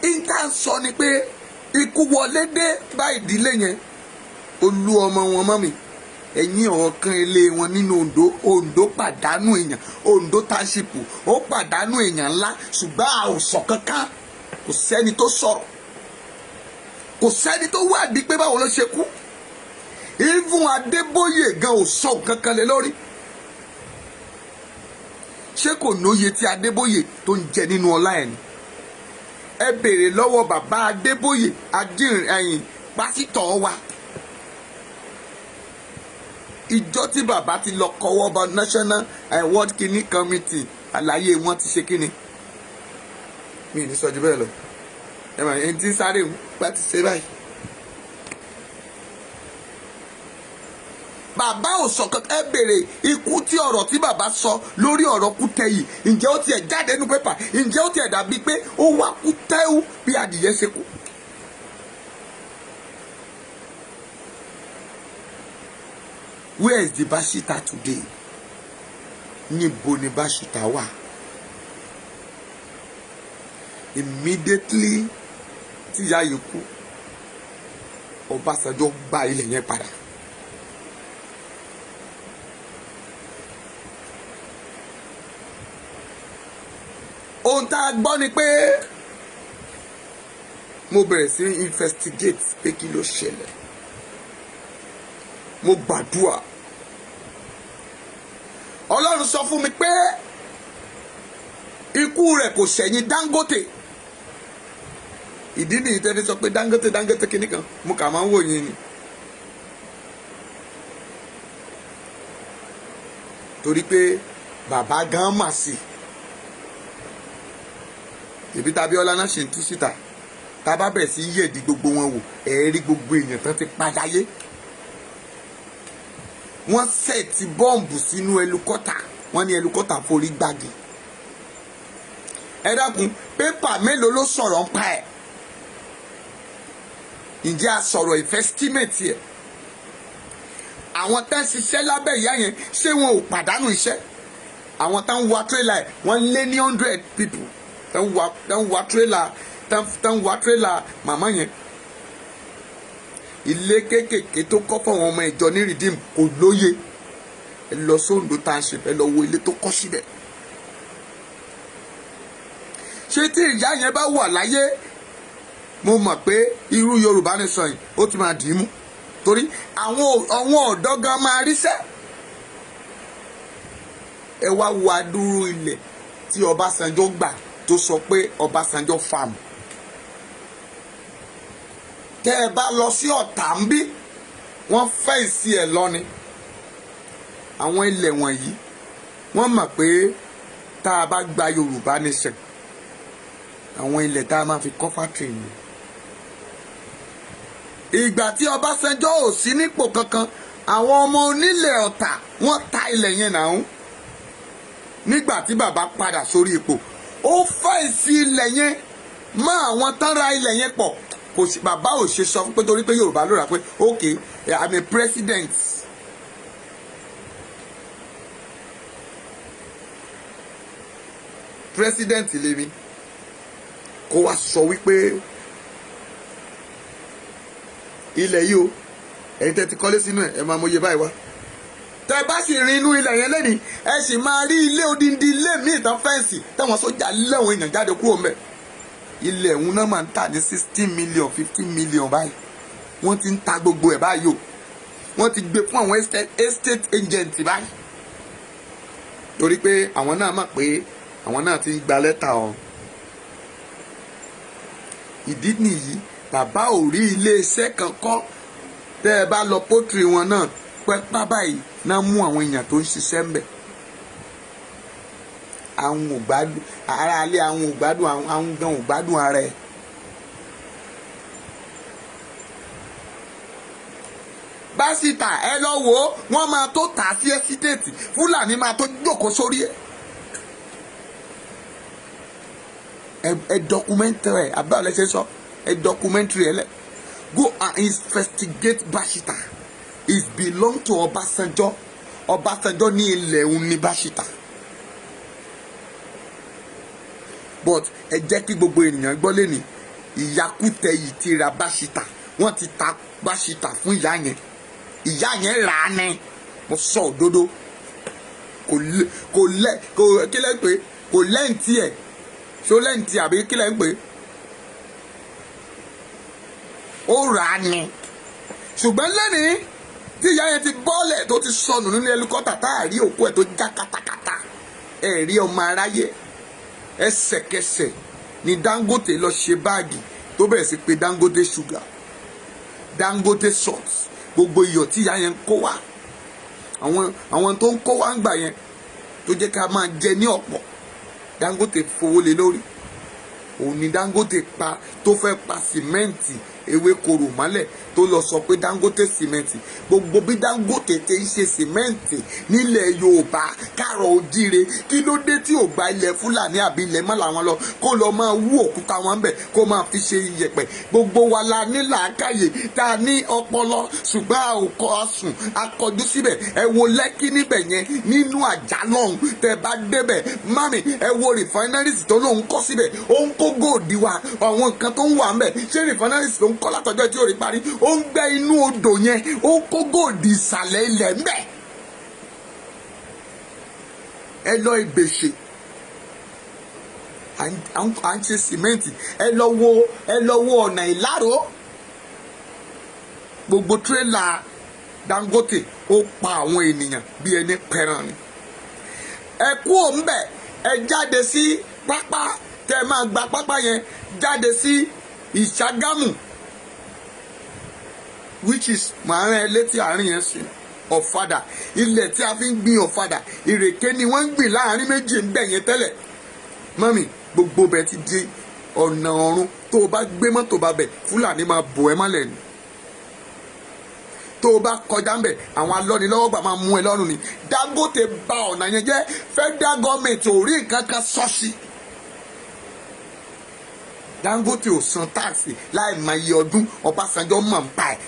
Speaker 1: Ìta sọ ni pé ikú wọlé dé bá ìdílé yẹn, olú ọmọ wọn mọ́ mi ẹ̀yìn ọ̀kan ilé wọn nínú Ondo. Ondo pàdánù èèyàn, Ondo Township ó pàdánù èèyàn ńlá, ṣùgbọ́n a ò sọ kankan. Kò sẹ́ni tó sọ̀rọ̀, kò sẹ́ni tó wádìí pé báwo ló ṣe kú. Even Adébóyè gan ò sọ nǹkan kan lé lórí. Ṣé kò nóye tí Adébóyè tó ń jẹ nínú ọlá ẹ̀ ni? Ẹ béèrè lọ́wọ́ bàbá Adébóyè ajínrìn ẹ̀yìn pásítọ̀ wa. Ìjọ tí bàbá ti lọ kọwọ́ bọ National World Kidney Committee, àlàyé wọn ti ṣe kíni. Mi ì ní sọ ju bẹ́ẹ̀ lọ. Ẹ mà ẹni tí ń sáré bá ti ṣe báyìí. Bàbá ò sọ kankan. Ẹ béèrè ikú tí ọ̀rọ̀ tí bàbá sọ lórí ọ̀rọ̀ Kútẹ́yì, ǹjẹ́ ó tiẹ̀ jáde nínú pépà? Ǹjẹ́ ó tiẹ̀ dàbí pé ó wá Kútẹ́wù bí adìyẹ ṣe kú? Where is the Bashita today? Níbo ni Bashita wà? Immediately tí ìyá yìí kú, Ọbásanjọ́ gba ilẹ̀ yẹn padà. Ohun tá a gbọ́ ni pé mo bẹ̀rẹ̀ sí investigate pé kí ló ṣẹlẹ̀. Mo gbàdúrà, Ọlọ́run sọ fún mi pé ikú rẹ̀ kò ṣẹ̀yìn Dangote. Ìdí nìyí tẹ́ fi sọ pé Dangote, Dangote kìíní kan, mo kà máa ń wò yín ni, torí pé bàbá gan mà sí ìbí tàbí ọlá náà ṣe ń tú síta. Tá a bá bẹ̀rẹ̀ sí yẹ̀dí gbogbo wọn wò, ẹ̀ rí gbogbo èèyàn tán ti padàyé. Wọ́n set bọ́ǹbù sínú helicopter, wọ́n ní helicopter forí gbági. Ẹ dákun, pépà mélòó ló sọ̀rọ̀ ń pa ẹ̀? Ǹjẹ́ a sọ̀rọ̀ investment ẹ̀? Àwọn tá ń ṣiṣẹ́ lábẹ́ ìyá yẹn, ṣé wọn ò pàdánù iṣẹ́? Àwọn tá ń wa tírélà ẹ̀, wọ́n lé ní 100 people tá ń wa tírélà, tá ń wa tírélà màmá yẹn. Ilé kéékèèké tó kọ́ fáwọn ọmọ ìjọ ní Redeem kò lóye. Ẹ lọ sóńdó Township, ẹ lọ wo ilé tó kọ́ síbẹ̀. Ṣé tí ìyá yẹn bá wà láyé, mo mọ̀ pé irú Yorùbá Nation yìí, ó ti máa dì í mú, torí àwọn ọ̀dọ́ gan máa ríṣẹ́. Ẹ wá wo adúrú ilẹ̀ tí Ọbásanjọ́ gbà, tó sọ pé Ọbásanjọ́ Farm. Tẹ́ ẹ bá lọ sí Ọ̀tà ń bí, wọ́n fence ẹ̀ lọ ni. Àwọn ilẹ̀ wọ̀nyí, wọ́n mọ̀ pé tá a bá gba Yorùbá Nation, àwọn ilẹ̀ tá a máa fi kọ́ factory ni. Ìgbà tí Ọbásanjọ́ ò sí nípò kankan, àwọn ọmọ onílẹ̀ Ọ̀tà, wọ́n ta ilẹ̀ yẹn náà. Nígbà tí bàbá padà sórí ipò, ó fence ilẹ̀ yẹn mọ́ àwọn tán ra ilẹ̀ yẹn pọ̀. Kò sí, bàbá ò ṣe sọ pé torí pé Yorùbá ló rà pé, "Okay, I'm a president." President lèmi, kó wá sọ wípé ilẹ̀ yìí o, ẹ̀yin tẹ́ ti kọ́lé sínú ẹ̀, ẹ máa mọ iye báyìí wá. Tẹ́ bá sì rin inú ilẹ̀ yẹn lẹ́nìí, ẹ sì máa rí ilé, odindi ilé míì tán fence, táwọn sójà lẹ́wọ̀n èèyàn jáde kúrò ńbẹ̀. Ilẹ̀ ẹ̀hún náà máa ń tà ní 16 million, 15 million báyìí. Wọ́n ti ń ta gbogbo ẹ̀ báyìí o. Wọ́n ti gbé fún àwọn estate agent báyìí, torí pé àwọn náà mọ̀ pé àwọn náà ti ń gba lẹ́tà ọ̀hún. Ìdí nìyí, bàbá ò rí iléeṣẹ́ kan kọ́. Tẹ́ ẹ bá lọ poultry wọn náà, pẹ́pá báyìí náà mú àwọn èèyàn tó ń ṣiṣẹ́ ń bẹ̀. Àwọn ò gbádùn ara alẹ́, àwọn ò gbádùn, àwọn gan ò gbádùn ara ẹ̀. Básítà, ẹ lọ wò ó, wọ́n máa tó tà sí estate, Fúlàní máa tó jókòó sórí ẹ̀. Ẹ documentary ẹ, abẹ́ ọ̀lẹ́ ṣe sọ, ẹ documentary ẹ lẹ̀. Go and investigate Bashita. It belong to Ọbásanjọ́. Ọbásanjọ́ ní ilẹ̀ òun ní Bashita, but ẹ jẹ́ kí gbogbo ènìyàn gbọ́ lẹ́ni, ìyàkútẹ̀ yìí ti ra Bashita. Wọ́n ti ta Bashita fún ìyá yẹn. Ìyá yẹn rà á ní. Mo sọ òdodo. Kò lẹ kò kí lẹ́ ń pè, kò lẹ́ǹtì ẹ̀, ṣó lẹ́ǹtì àbí kí lẹ́ ń pè? Ó rà á ní. Ṣùgbọ́n lẹ́nìí tí ìyá yẹn ti bọ́ọ̀lẹ̀, tó ti sọnù nínú helicopter, tá a rí òkú ẹ̀ tó já katakata, ẹ̀ rí ọmọ aráyé. Ẹsẹ̀kẹsẹ̀ ni Dangote lọ ṣe báàgì tó bẹ̀rẹ̀ sí pé Dangote sugar, Dangote salt, gbogbo iyọ̀ tí ìyá yẹn ń kó wá, àwọn tó ń kó wá ń gbà yẹn, tó jẹ́ ká máa jẹ ní ọ̀pọ̀. Dangote fowó lé lórí. Òun ni Dangote pa tó fẹ́ pa sìmẹ́ǹtì Ewékorò mọ́lẹ̀, tó lọ sọ pé Dangote sìmẹ́ǹtì. Gbogbo bí Dangote ti ń ṣe sìmẹ́ǹtì nílẹ̀ Yorùbá káàrọ̀ ojíire, kí ló dé tí ò gba ilẹ̀ Fúlàní àbí ilẹ̀ mọ́ làwọn lọ, kó lọ máa wú òkúta wọn bẹ̀, kó máa fi ṣe iyẹ̀pẹ̀? Gbogbo wa la ní làákàyè, tá a ní ọpọlọ, ṣùgbọ́n a ò kọ́ a sùn, a kọjú síbẹ̀. Ẹ wo Lẹ́kí níbẹ̀ yẹn, nínú àjà lọ́hùn. Tẹ bá débẹ̀, mami, ẹ wo refineries tó lóun kọ́ síbẹ̀. Ó ń kó gold wa, àwọn nǹkan tó ń wà ń bẹ̀. Ṣé refineries ló ń kọ́ látọjọ́ tí ò rí parí? Ó ń gbẹ́ inú odò yẹn, ó ń kó gold ìsàlẹ̀ ilẹ̀ ń bẹ̀. Ẹ lọ Ìbèṣe, à ń ṣe sìmẹ́ǹtì. Ẹ lọ wo ọ̀nà Ìláró. Gbogbo tírélà Dangote, ó pa àwọn ènìyàn bí ẹni pẹran ni. Ẹ kú òǹbẹ, ẹ jáde sí pápá, tẹ máa gba pápá yẹn jáde sí Ìṣàgámù, which is màá rán ẹ létí àárín yẹn sí ọ̀fadà. Ilẹ̀ tí a fi ń gbin ọ̀fadà, ìrèké ni wọ́n ń gbìn láàrin méjì ń bẹ̀ yẹn tẹ́lẹ̀. Mọ́mì, gbogbo bẹ̀ ti di ọ̀nà ọ̀run. Tó o bá gbé mọ́tò bá bẹ̀, Fúlàní máa bò ẹ́ mọ́lẹ̀ ni. Tó o bá kọjá ń bẹ̀, àwọn alọ́nilọ́wọ́gbà máa mú ẹ lọ́rùn ni. Dangote bà ọ̀nà yẹn jẹ́. Federal government ò rí nǹkan kan sọ sí. Dangote ò san tax láì mọ iye ọdún. Ọbásanjọ́ mọ̀ ń pa ẹ̀.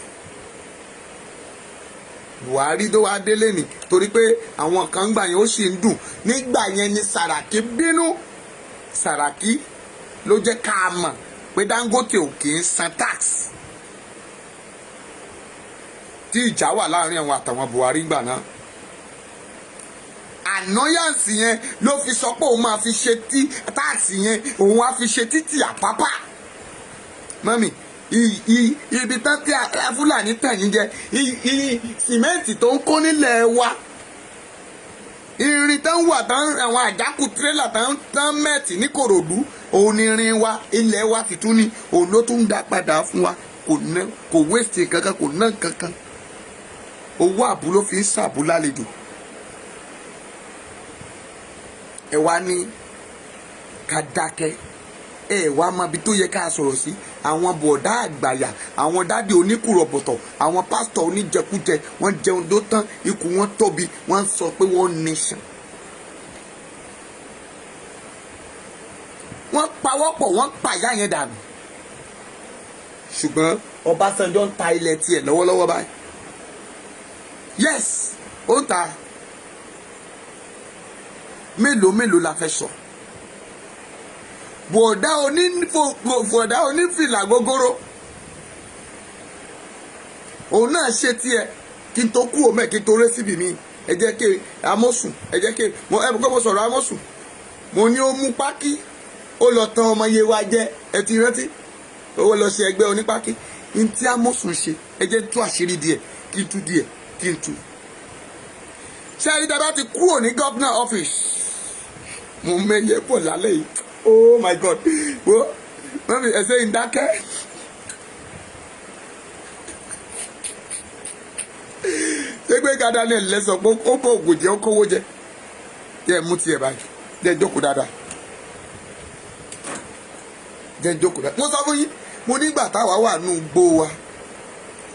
Speaker 1: Buhari tó wá délé ní, torí pé àwọn kan gbà yẹn, ó sì ń dùn nígbà yẹn ni Sàràkí bínú. Sàràkí ló jẹ́ ká mọ̀ pé Dangote ò kì í san tax, tí ìjà wà láàrin àwọn àtàwọn Buhari gbà náà. Annoyance yẹn ló fi sọ pé òun máa fi ṣe tí tax yẹn, òun á fi ṣe títì Àpápá. Mummy, ibi tán tí Fúlàní tàn yín jẹ, sìmẹ́ǹtì tó ń kó nílẹ̀ wa, irin tán wà tán, àwọn àjákù tírélà tán tán mẹ́ẹ̀tì ní Kòròdú, òun ni irin wa, ilẹ̀ wa sì tún ní, òun ló tún dá padà fún wa. Kò ná, kò waste kankan, kò ná kankan. Owó àbú ló fi ń ṣàbú lálejò. Ẹ wá ní ká dákẹ́, ẹ wá mọ ibi tó yẹ ká sọ̀rọ̀ sí. Àwọn bọ̀dá àgbàyà, àwọn daddy oníkùrọ̀bọ̀tọ̀, àwọn pásítọ̀ oníjẹkújẹ, wọ́n jẹun tó tán, ikùn wọn tóbi, wọ́n sọ pé one nation. Wọ́n pawọ́pọ̀, wọ́n pàyà yẹn dànù. Ṣùgbọ́n Ọbásanjọ́ ń ta ilẹ̀ tiẹ̀ lọ́wọ́lọ́wọ́ báyìí. Yes, ó ń ta. Mélòó mélòó la fẹ́ sọ? Bọ̀dá onífìlà gógóró, òun náà ṣe tiẹ̀. Kí n tó kú òmẹ, kí n tó ré síbi mi, ẹ jẹ́ kí Amósùn, ẹ jẹ́ kí mo ẹ kọ́ mo sọ̀rọ̀ Amósùn. Mo ní ó mú pákí, ó lọ tán ọmọ Yewa jẹ. Ẹ ti rántí, ó lọ ṣe ẹgbẹ́ onípákí. Ní tí Amósùn ṣe, ẹ jẹ́ tú àṣírí díẹ̀, kí n tú díẹ̀, kí n tú. Ṣé ẹni tí a bá ti kúrò ní governor office, mo mẹ́yẹ pọ̀ lálẹ́ yìí. Oh my God, wo mummy, ẹsẹ̀ ń dákẹ́. Ṣé Gbénga Daniel lẹ́sọ̀ pé ó bọ̀ ògùn jẹ́, ó kówó jẹ? Jẹ́ mú tiẹ̀ báyìí, jẹ́ jókòó dáadáa, jẹ́ jókòó dáadáa. Mo sọ fún yín, mo nígbà táwa wà nù gbó wa,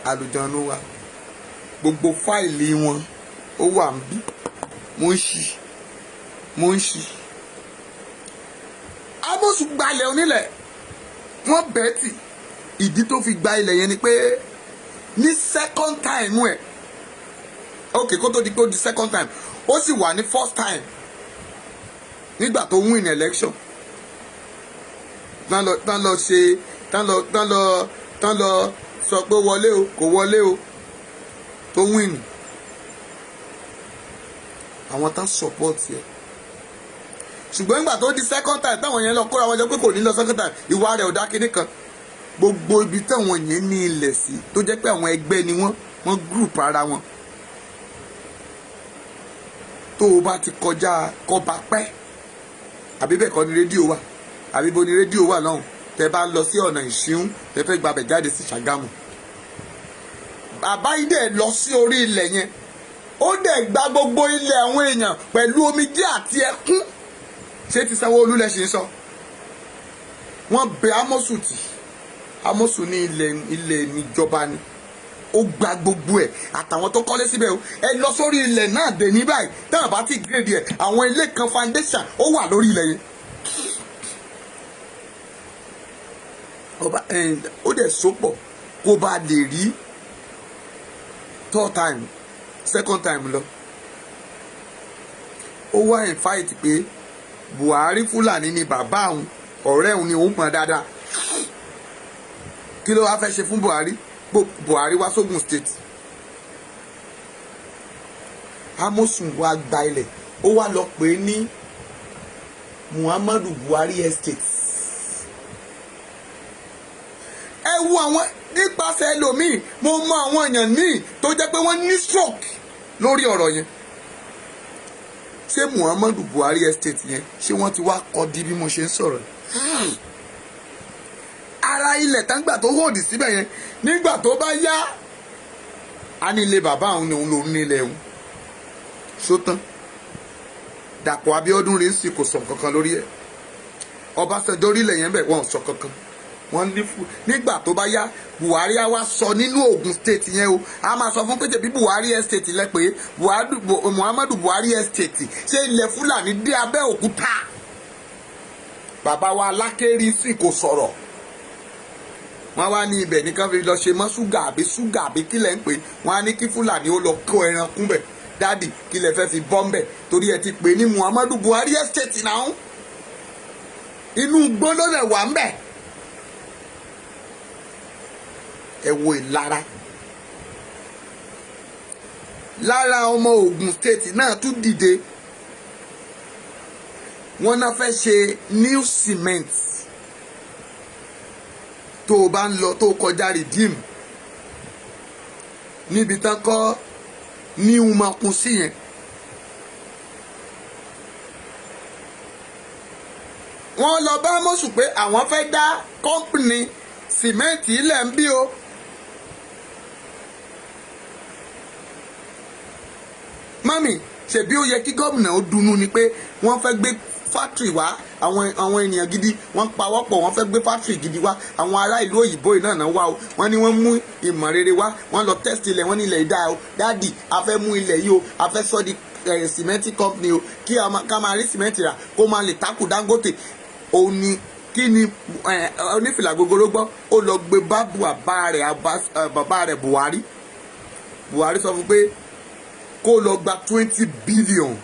Speaker 1: àlùjọ̀nù wa, gbogbo fáìlì wọn ó wà ń bí. Mo ń ṣí, mo ń ṣí. Amosu gbalẹ̀ onílẹ̀, wọ́n bẹ́ẹ̀ tì. Ìdí tó fi gba ilẹ̀ yẹn ni pé ní second time ẹ̀, ok, kó tó di pé ó di second time, ó sì wà ní first time nígbà tó win election, tán lọ tán lọ ṣe tán lọ tán lọ tán lọ sọ pé wọlé o, kò wọlé o, tó win, àwọn tán support yẹ. Ṣùgbọ́n nígbà tó di second time, táwọn yẹn lọ kóra wọn jọ pé kò ní lọ second time, ìwà rẹ̀ ò dá kinní kan. Gbogbo ibi táwọn yẹn ní ilẹ̀ sí, tó jẹ́ pé àwọn ẹgbẹ́ ni wọ́n, wọ́n group ara wọn, tó o bá ti kọjá kọba pẹ́, àbí bẹ́ẹ̀ kọ́ ni rédíò wà, àbí bo ni rédíò wà lọ́hùn, tẹ bá lọ sí ọ̀nà Ìṣíún, tẹ fẹ́ gbabẹ̀ jáde sí Ṣàgámù, bàbá yìí dẹ̀ lọ sí orí ilẹ̀ yẹn, ó dẹ̀ gba gbogbo ilẹ̀ àwọn èèyàn pẹ̀lú omijé àti ẹkún. Ṣé ti Sanwó-Olú lẹ ṣe ń sọ? Wọ́n bẹ Amosu tì. Amosu ní ilẹ̀, ilẹ̀ níjọba ni. Ó gba gbogbo ẹ̀ àtàwọn tó kọ́lé síbẹ̀ o. Ẹ lọ sórí ilẹ̀ náà dé ní báyìí, táwọn bá ti grade ẹ̀, àwọn ilé kan, foundation ó wà lórí ilẹ̀ yẹn. Ọba ó dẹ̀ sopọ̀ kó bá lè rí third time, second time lọ. Ó wá invite pé Buhari, Fúlàní ni bàbá òun, ọ̀rẹ́ òun ni, òun mọ̀ dáadáa. Kí ló wá fẹ́ ṣe fún Buhari? Buhari wá sógun State, Amosun wá gba ilẹ̀, ó wá lọ pè é ní Muhammadu Buhari Estate. Ẹ wo àwọn nípasẹ̀ ẹlòmíì, mo mọ àwọn èèyàn míì tó jẹ́ pé wọ́n ní stroke lórí ọ̀rọ̀ yẹn. Ṣé Muhammadu Buhari Estate yẹn, ṣé wọ́n ti wá kọ́ di bí mo ṣe ń sọ̀rọ̀? Ara ilẹ̀ táǹgbà tó hold síbẹ̀ yẹn, nígbà tó bá yá, á ní ilé bàbá òun ni, òun lòún ní ilẹ̀ òun. Sótán, Dàpọ̀ Abíọ́dún rí sí, kò sọ kankan lórí ẹ̀. Ọbásanjọ́ orílẹ̀ yẹn bẹ̀, wọ́n sọ kankan. Wọ́n ní fún nígbà tó bá yá, Buhari á wá sọ nínú Ogun State yẹn o, a máa sọ fún pété bí Buhari Estate lẹ pé Muhammadu Buhari Estate. Ṣé ilẹ̀ Fúlàní dé Abẹ́òkúta? Bàbá wa Alákérí sì kò sọ̀rọ̀. Wọ́n wá ní ibẹ̀ ní kán fi lọ ṣe mọ́ ṣúgà àbí ṣúgà àbí kílẹ̀ ń pè. Wọ́n á ní kí Fúlàní ó lọ kó ẹran kún bẹ̀. Daddy, kí lẹ fẹ́ fi bọ́ ń bẹ̀? Torí ẹ ti pè ní Muhammadu Buhari Estate náà, inú igbó ló lẹ̀ wà ń bẹ̀. Ẹ wo ìlara lára ọmọ Ògùn State náà tún dìde. Wọ́n náà fẹ́ ṣe new cement. Tó o bá ń lọ, tó o kọjá Redeem, níbi tán kọ́ ní umakun sí yẹn, wọ́n lọ bá Amosun pé àwọn fẹ́ dá company sìmẹ́ǹtì ilẹ̀ ń bí o. Mummy, ṣebí ó yẹ kí gómìnà ó dunnú ni pé wọ́n fẹ́ gbé factory wá. Àwọn ènìyàn gidi, wọ́n pawọ́pọ̀, wọ́n fẹ́ gbé factory gidi wá. Àwọn ará ìlú òyìnbó yìí náà wá o. Wọ́n ní wọ́n mú ìmọ̀ rere wá. Wọ́n lọ test ilẹ̀, wọ́n ní ilẹ̀ ìdá o. Daddy, a fẹ́ mú ilẹ̀ yìí o, a fẹ́ sọ di sìmẹ́ntì company o, kí ká máa rí sìmẹ́ntì rà, kó máa lè takù Dangote. Òun ni kí ni onífìlà gogoro gbọ́, ó lọ gbé bá bàbá rẹ̀ Buhari. Buhari sọ fún pé kó lọ gba 20 billion.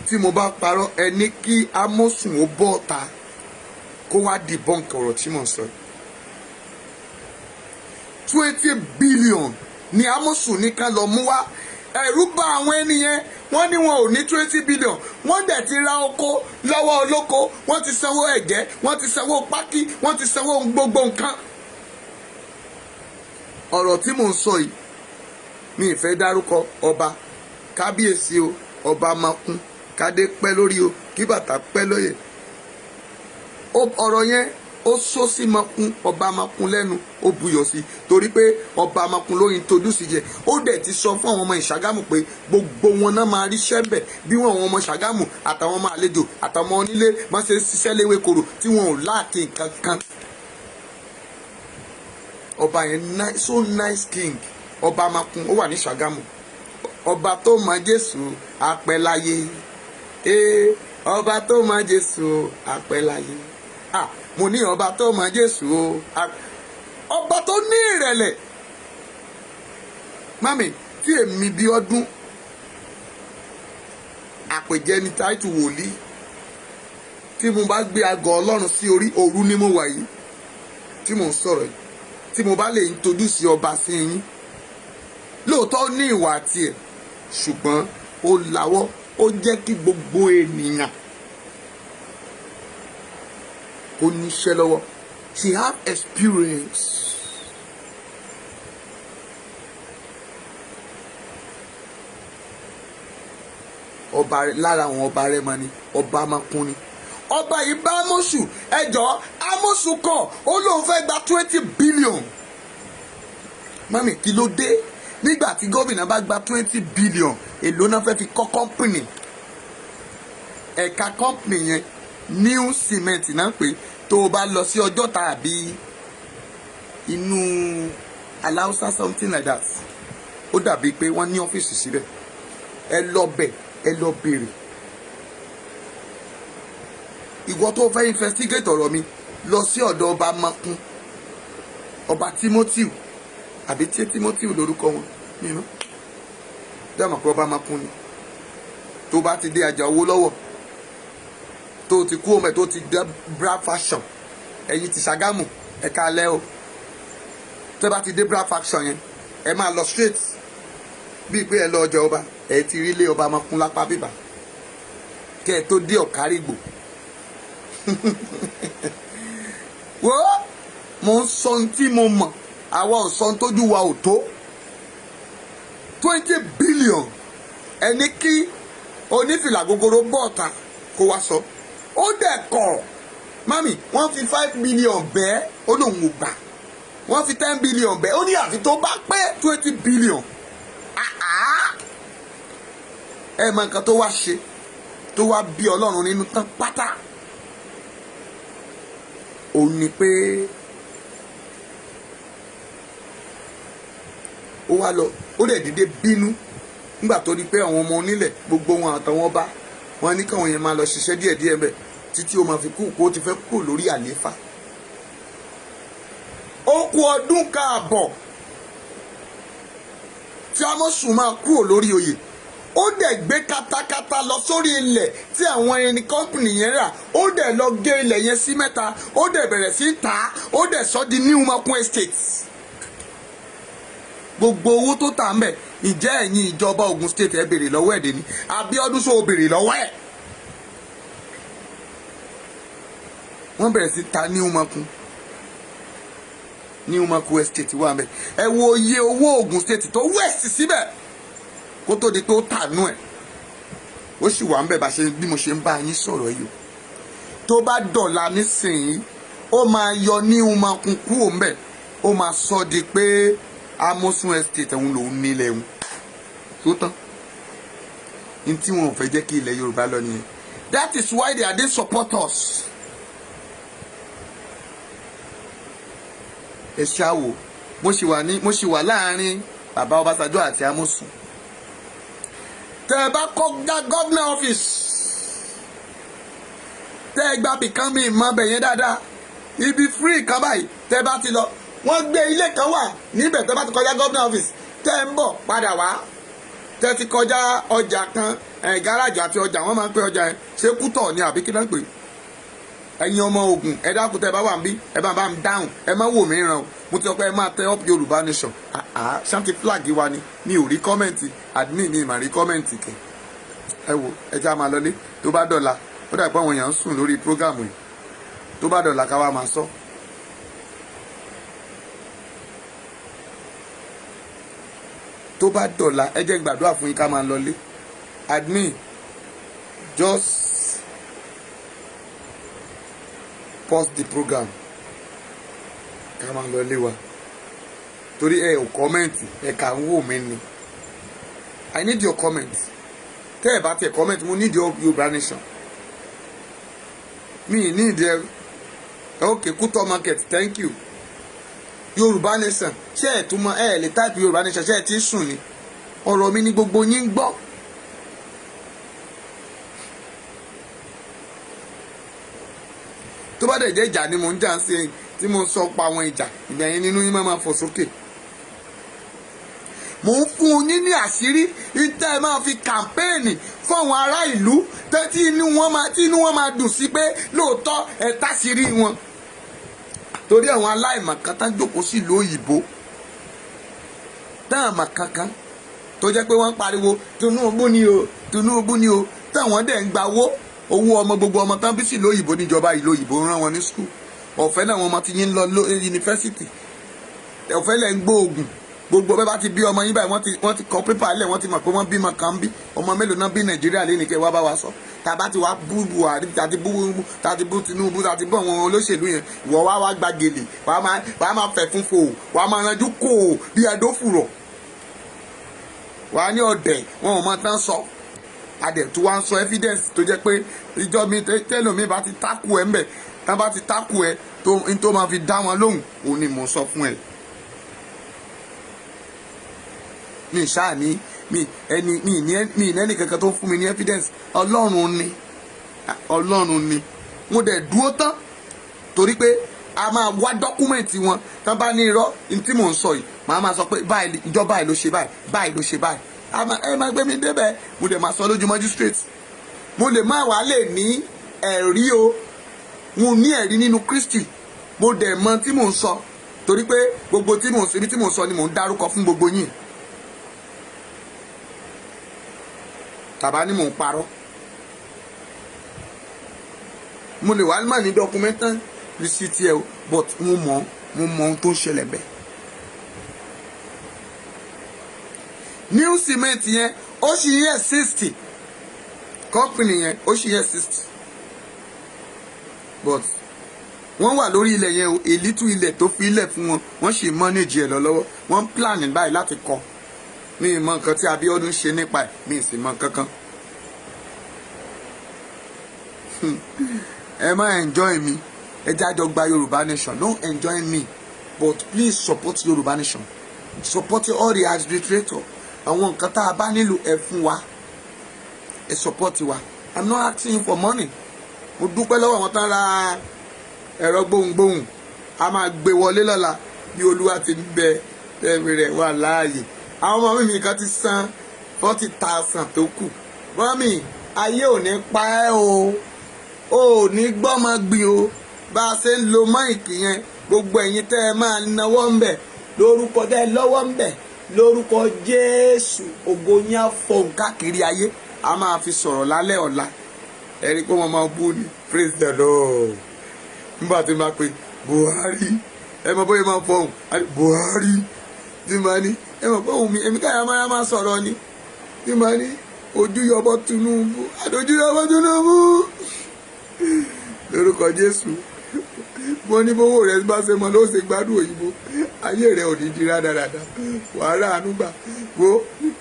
Speaker 1: Tí mo bá parọ́, ẹni kí Amosun ó bọ́ ọ̀ta kó wá debunk ọ̀rọ̀ tí mo sọ. 20 billion ni Amosun ní ká lọ mú wá. Ẹ̀rù bà àwọn ènìyàn, wọ́n ní wọn ò ní 20 billion. Wọ́n dẹ̀ ti ra oko lọ́wọ́ olóko, wọ́n ti sanwó ẹ̀gẹ́, wọ́n ti sanwó pákí, wọ́n ti sanwó gbogbo nǹkan. Ọ̀rọ̀ tí mò ń sọ yìí, mi ì fẹ́ dárúkọ ọba. Kábíyèsí o, ọba Makun, kádé pẹ́ lórí o, kí bàtà pẹ́ lóye. Ọ̀rọ̀ yẹn, ó sọ sí Makun, ọba Makun lẹ́nu, ó buyọ̀ sí, torí pé ọba Makun ló introduce jẹ. Ó dẹ̀ ti sọ fún àwọn ọmọ Ìṣàgámù pé gbogbo wọn náà máa ríṣẹ́ bẹ̀, bí wọn àwọn ọmọ Ṣàgámù àtàwọn ọmọ àlejò àtàwọn ọmọ onílé máa ṣe ń ṣiṣẹ́ léwé koro tí wọn ò lack nǹkan kan. Ọba yẹn, so nice king, ọba Makun, ó wà ní Ṣàgámù. Ọba tó mọ Jésù apẹ́láyé, ee, ọba tó mọ Jésù apẹ́láyé. Ah, mo ní ọba tó mọ Jésù o, ọba tó ní ìrẹ̀lẹ̀. Mummy, tí èmi bí ọdún àpèjẹ ní táìtù wòlíì, tí mo bá gbé aago Ọlọ́run sí orí, òru ni mo wà yìí tí mo ń sọ̀rọ̀ yìí, tí mo bá lè introduce ọba sí yín, lóòótọ́ ó ní ìwà tiẹ̀, ṣùgbọ́n ó lawọ́, ó jẹ́ kí gbogbo ènìyàn kó níṣẹ́ lọ́wọ́. She have experience. Ọba lára àwọn ọba rẹ̀ mọ ni ọba Makun ni. Ọba yìí bá Amosu ẹjọ́. Amosu kọ̀, ó lóun fẹ́ gba 20 billion. Mummy, kí ló dé? Nígbà tí gómìnà bá gba 20 billion, èló náà fẹ́ fi kọ́ company? Ẹ̀ka company yẹn, new cement náà, pé tó o bá lọ sí Ọjọ́ta àbí inú Aláùsá, something like that, ó dàbí pé wọ́n ní ọ́fíìsì síbẹ̀. Ẹ lọ bẹ̀, ẹ lọ béèrè. Ìwọ tó fẹ́ investigate ọ̀rọ̀ mi, lọ sí ọ̀dọ̀ ọba Makun, ọba Timothy, àbí tí Timothy lórúkọ wọn nínú dáàmú pé ọba Makun ni. Tó bá ti dé àjà owó lọ́wọ́, tó ti kú ọmọ ẹ̀, tó ti dé Bra Fashion, ẹ̀yin ti Ṣàgámù, ẹ̀ka alẹ́ o, tó bá ti dé Bra Fashion yẹn, ẹ máa lọ straight bíi pé ẹ lọ ọjà ọba, ẹ ti rí ilé ọba Makun lápá bíbà kẹ́ ẹ tó dé Ọ̀kárìgbò. Wo, mo ń sọ ohun tí mo mọ̀, àwa ò sọ ohun tójú wa ò tó. 20 billion, ẹni kí onífìlà gogoro bọ̀ ọ̀ta kó wá sọ, ó dẹ̀ kọ̀. Mummy, wọ́n fi 5 million bẹ́ẹ̀, ó lóun ò gbà. Wọ́n fi 10 billion bẹ́ẹ̀, ó ní àfi tó bá pé 20 billion. Ẹ mọ nǹkan tó wá ṣe tó wá bí Ọlọ́run nínú tán pátá, òun ni pé ó wá lọ, ó dẹ̀ dédé bínú nígbà tó di pé àwọn ọmọ onílẹ̀ gbogbo wọn àtàwọn ọba wọn ní káwọn yẹn máa lọ ṣiṣẹ́ díẹ̀díẹ̀ bẹ́ẹ̀ títí ó máa fi kú, kó ti fẹ́ kú lórí àlééfà. Kú ọdún káàbọ̀ tí Amosun máa kúrò lórí oyè, ó dẹ̀ gbé katakata lọ sórí ilẹ̀ tí àwọn ẹni company yẹn rà. Ó dẹ̀ lọ gé ilẹ̀ yẹn sí mẹ́ta, ó dẹ̀ bẹ̀rẹ̀ sí tà á, ó dẹ̀ sọ di New Makun Estate. Gbogbo owó tó tà ń bẹ̀, ǹjẹ́ ẹ̀yin ìjọba Ogun State, ẹ béèrè lọ́wọ́ ẹ̀ dé ní Abíọ́dún sọ béèrè lọ́wọ́ ẹ̀? Wọ́n bẹ̀rẹ̀ sí ta New Makun. New Makun Estate wà ń bẹ̀. Ẹ wo iye owó Ogun State tó waste síbẹ̀ kó tó di pé ó tànú ẹ̀. Ó sì wà ń bẹ̀ bá ṣe bí mo ṣe ń bá yín sọ̀rọ̀ yìí o. Tó bá dọ̀la nísìnyí, ó máa yọ New Makun kúrò ń bẹ̀, ó máa sọ di pé Amosun Estate òun lòún nílẹ̀ òun tó tán ní tí wọn ò fẹ́ jẹ́ kí ilẹ̀ Yorùbá lọ nìyẹn. That is why they are dey support us. Ẹ ṣáà wò, mo ṣì wà láàrin bàbá Ọbásanjọ́ àti Amosun. Tẹ́ ẹ bá kọ́ governor office, tẹ́ ẹ gba bìkan, mi mọ bẹ̀ yẹn dáadáa, ibi free kan báyìí, tẹ́ ẹ bá ti lọ, wọ́n gbé ilé kan wà níbẹ̀. Tẹ́ bá ti kọjá governor office, tẹ́ ẹ ń bọ̀ padà wá, tẹ́ ti kọjá ọjà kan, ẹ̀ gáràjì àti ọjà, wọ́n máa ń pè ọjà yẹn, ṣé Kútọ̀ ni àbí kí náà pè? Ẹ̀yin ọmọ Ògùn, ẹ dákun, tẹ́ ẹ bá wà níbí, ẹ bá ń dáhùn. Ẹ má wò mí ràn o. Mo ti sọ pé ẹ máa tẹ up Yorùbá Nation. Àá ṣáǹtì flag wa ni. Mi ò rí comment, admin mi mà rí comment kẹ. Ẹ wo, ẹ já máa lọlé. Tó bá dọ̀la, ó dà pé àwọn èèyàn ń sùn lórí program yìí. Tó bá dọ̀la, ká wá máa sọ. Tó bá dọ̀la, ẹ jẹ́ n gbàdúrà fún yín ká máa lọlé. Admin, just pause the program ká máa lọlé wa, torí ẹ ò comment, ẹ kà ń wò mí ni. I need your comment. Tẹ́ ẹ bá tẹ comment, mo need your Yorùbá Nation. Mi need ẹ. Okay, Kuto Market, thank you. Yorùbá Nation, ṣé ẹ tún mọ ẹ lè type Yorùbá Nation? Ṣé ẹ ti sùn ni? Ọ̀rọ̀ mi ni gbogbo yín ń gbọ́. Tó bá dẹ̀ jẹ́ ìjà ni mò ń jà ń ṣe, tí mo sọ pa àwọn ìjà ìgbà yẹn, nínú yín máa ma fò sókè. Mò ń fún yín ní àṣírí ìtẹ́ ẹ máa fi campaign fún àwọn ará ìlú tí inú wọn máa dùn sí pé lóòótọ́ ẹ táṣìírí wọn, torí àwọn aláìmọ̀kan tán jókòó sí ìlú òyìnbó tán àmọ̀ kankan, tó jẹ́ pé wọ́n ń pariwo Tinubu ni o, Tinubu ni o, táwọn dẹ̀ ń gba owó ọmọ, gbogbo ọmọ tán bí sí ìlú òyìnbó, níjọba ìlú òyìnbó ń rán wọn ní school ọ̀fẹ́ náà. Wọn ọmọ ti yín lọ yunifásitì ọ̀fẹ́, lẹ̀ ń gbóògùn. Gbogbo ọbẹ̀ bá ti bí ọmọ yín báyìí, wọ́n ti kọ pépà lẹ̀, wọ́n ti mọ̀ pé wọ́n bímọ kan bí. Ọmọ mélòó náà bí Nàìjíríà lé ní kẹ́ wá bá wa sọ? Tàbá ti wá bú Buhari, tàti bú, tàti bú Tinubu, tàti bú àwọn olóṣèlú yẹn, ìwọ wá wá gba gèlè, wàá máa fẹ̀ fún fò, wàá máa ranjú kò bí adófùrọ̀, wàá ní ọ̀dẹ̀ wọn ò mọ tán sọ. Adẹ̀ tó wá ń sọ evidence tó jẹ́ pé ìjọ mi tẹ́lómi bá ti tákù ẹ̀ ńbẹ̀, tán bá ti tákù ẹ̀ tó máa fi dá wọn lóhùn, òun ni mò ń sọ fún ẹ. Mi ṣáà ní mi ẹni mi ní ẹni kankan tó ń fún mi ní evidence. Ọlọ́run ni, Ọlọ́run ni. Mo dẹ̀ dúró tán torí pé a máa wá document wọn. Tán bá ní irọ́ ní tí mò ń sọ yìí, màá máa sọ pé báyìí, ìjọ báyìí ló ṣe báyìí, báyìí ló ṣe báyìí. Ẹ máa gbé mi débẹ̀, mo dẹ̀ máa sọ lójú magistrate. Mo lè má wàá lè ní ẹ̀rí o, mo ní ẹ̀rí nínú Kristi. Mo dẹ̀ mọ tí mò ń sọ, torí pé gbogbo tí mò ń sọ, ibi tí mò ń sọ ni mò ń dárúkọ fún gbogbo yín. Tàbá ni mò ń parọ́, mo lè wá má ní documentation receipt ẹ o, but mo mọ ohun tó ń ṣẹlẹ̀ bẹ́ẹ̀. New cement yẹn, ó sì yẹ 60 company yẹn, ó sì yẹ 60, but wọ́n wà lórí ilẹ̀ yẹn o. Èlítù ilẹ̀ tó fi ilẹ̀ fún wọn, wọ́n sì manage ẹ̀ lọ lọ́wọ́. Wọ́n ń plan báyìí láti kọ́. Mi ì mọ nǹkan tí Abíọ́dún ṣe nípa ẹ̀, mi ì sì mọ nǹkan kan. Ẹ má enjoy mi, ẹ jájọ gba Yorùbá Nation. Don't enjoy me, but please support Yorùbá Nation, support all the administrator. Àwọn nǹkan tá a bá nílò, ẹ fún wa, ẹ support wa. I'm not asking you for money. Mo dúpẹ́ lọ́wọ́ àwọn tán ra ẹ̀rọ gbohùngbohùn, a máa gbé wọlé lọ́la. Bí Olúwa ti ń bẹ, tẹ́mi rẹ̀ wà láàyè, àwọn ọmọ mi kan ti san 40,000 tó kù. Mummy, ayé ò ní pa ẹ́ o, ò ní gbọ́mọ gbìn o. Bá a ṣe ń lo mic yẹn, gbogbo ẹ̀yin tẹ́ ẹ máa náwó ń bẹ̀, lórúkọ tẹ́ ẹ lọ́wọ́ ń bẹ̀, lórúkọ Jésù, ògo yín á fọhùn káàkiri ayé. A máa fi sọ̀rọ̀ lálẹ́ ọ̀la. Ẹ rí i pé wọ́n máa bú ni. Praise the Lord. Nígbà tí máa pe Buhari, ẹ mọ bóyá máa fọhùn Buhari tí máa ní, ẹ mọ̀ pé òun mi, èmi káyà máa máa sọ̀rọ̀ ni tí máa ní ojú yọbọ Tinubu, àdójú yọbọ Tinubu, lórúkọ Jésù. Wọ́n ní bówó rẹ̀ bá ṣe mọ ló ṣe gbádùn òyìnbó. Ayé rẹ̀ ò ní di rádaràda, wàhálà àánú gbà. Wo,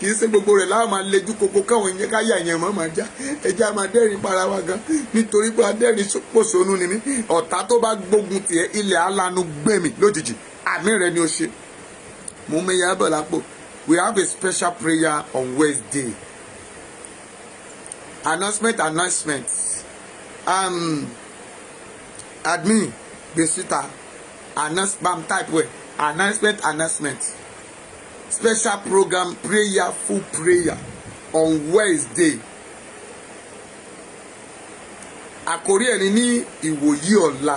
Speaker 1: kì í ṣe gbogbo rẹ̀ láwọn máa lejú koko káwọn ìyẹn káyà yẹn mọ́ máa já ẹjẹ́ á máa dẹ́rìn para wa gan, nítorí pé adẹ́rìn pòṣónú ni mí. Ọ̀tá tó bá gbógun tiẹ̀, ilẹ̀ alanu gbẹ̀mí lójijì. Àmì rẹ̀ ni ó ṣe mú mi yá bọ̀ lápò. We have a special prayer on Wednesday. Announcement, announcement. Admin, gbé síta. Announce, bam, type well. Announcement, announcement. Special program, prayer, full prayer on Wednesday. Àkórí ẹ̀ ní ní ìwòyí ọ̀la,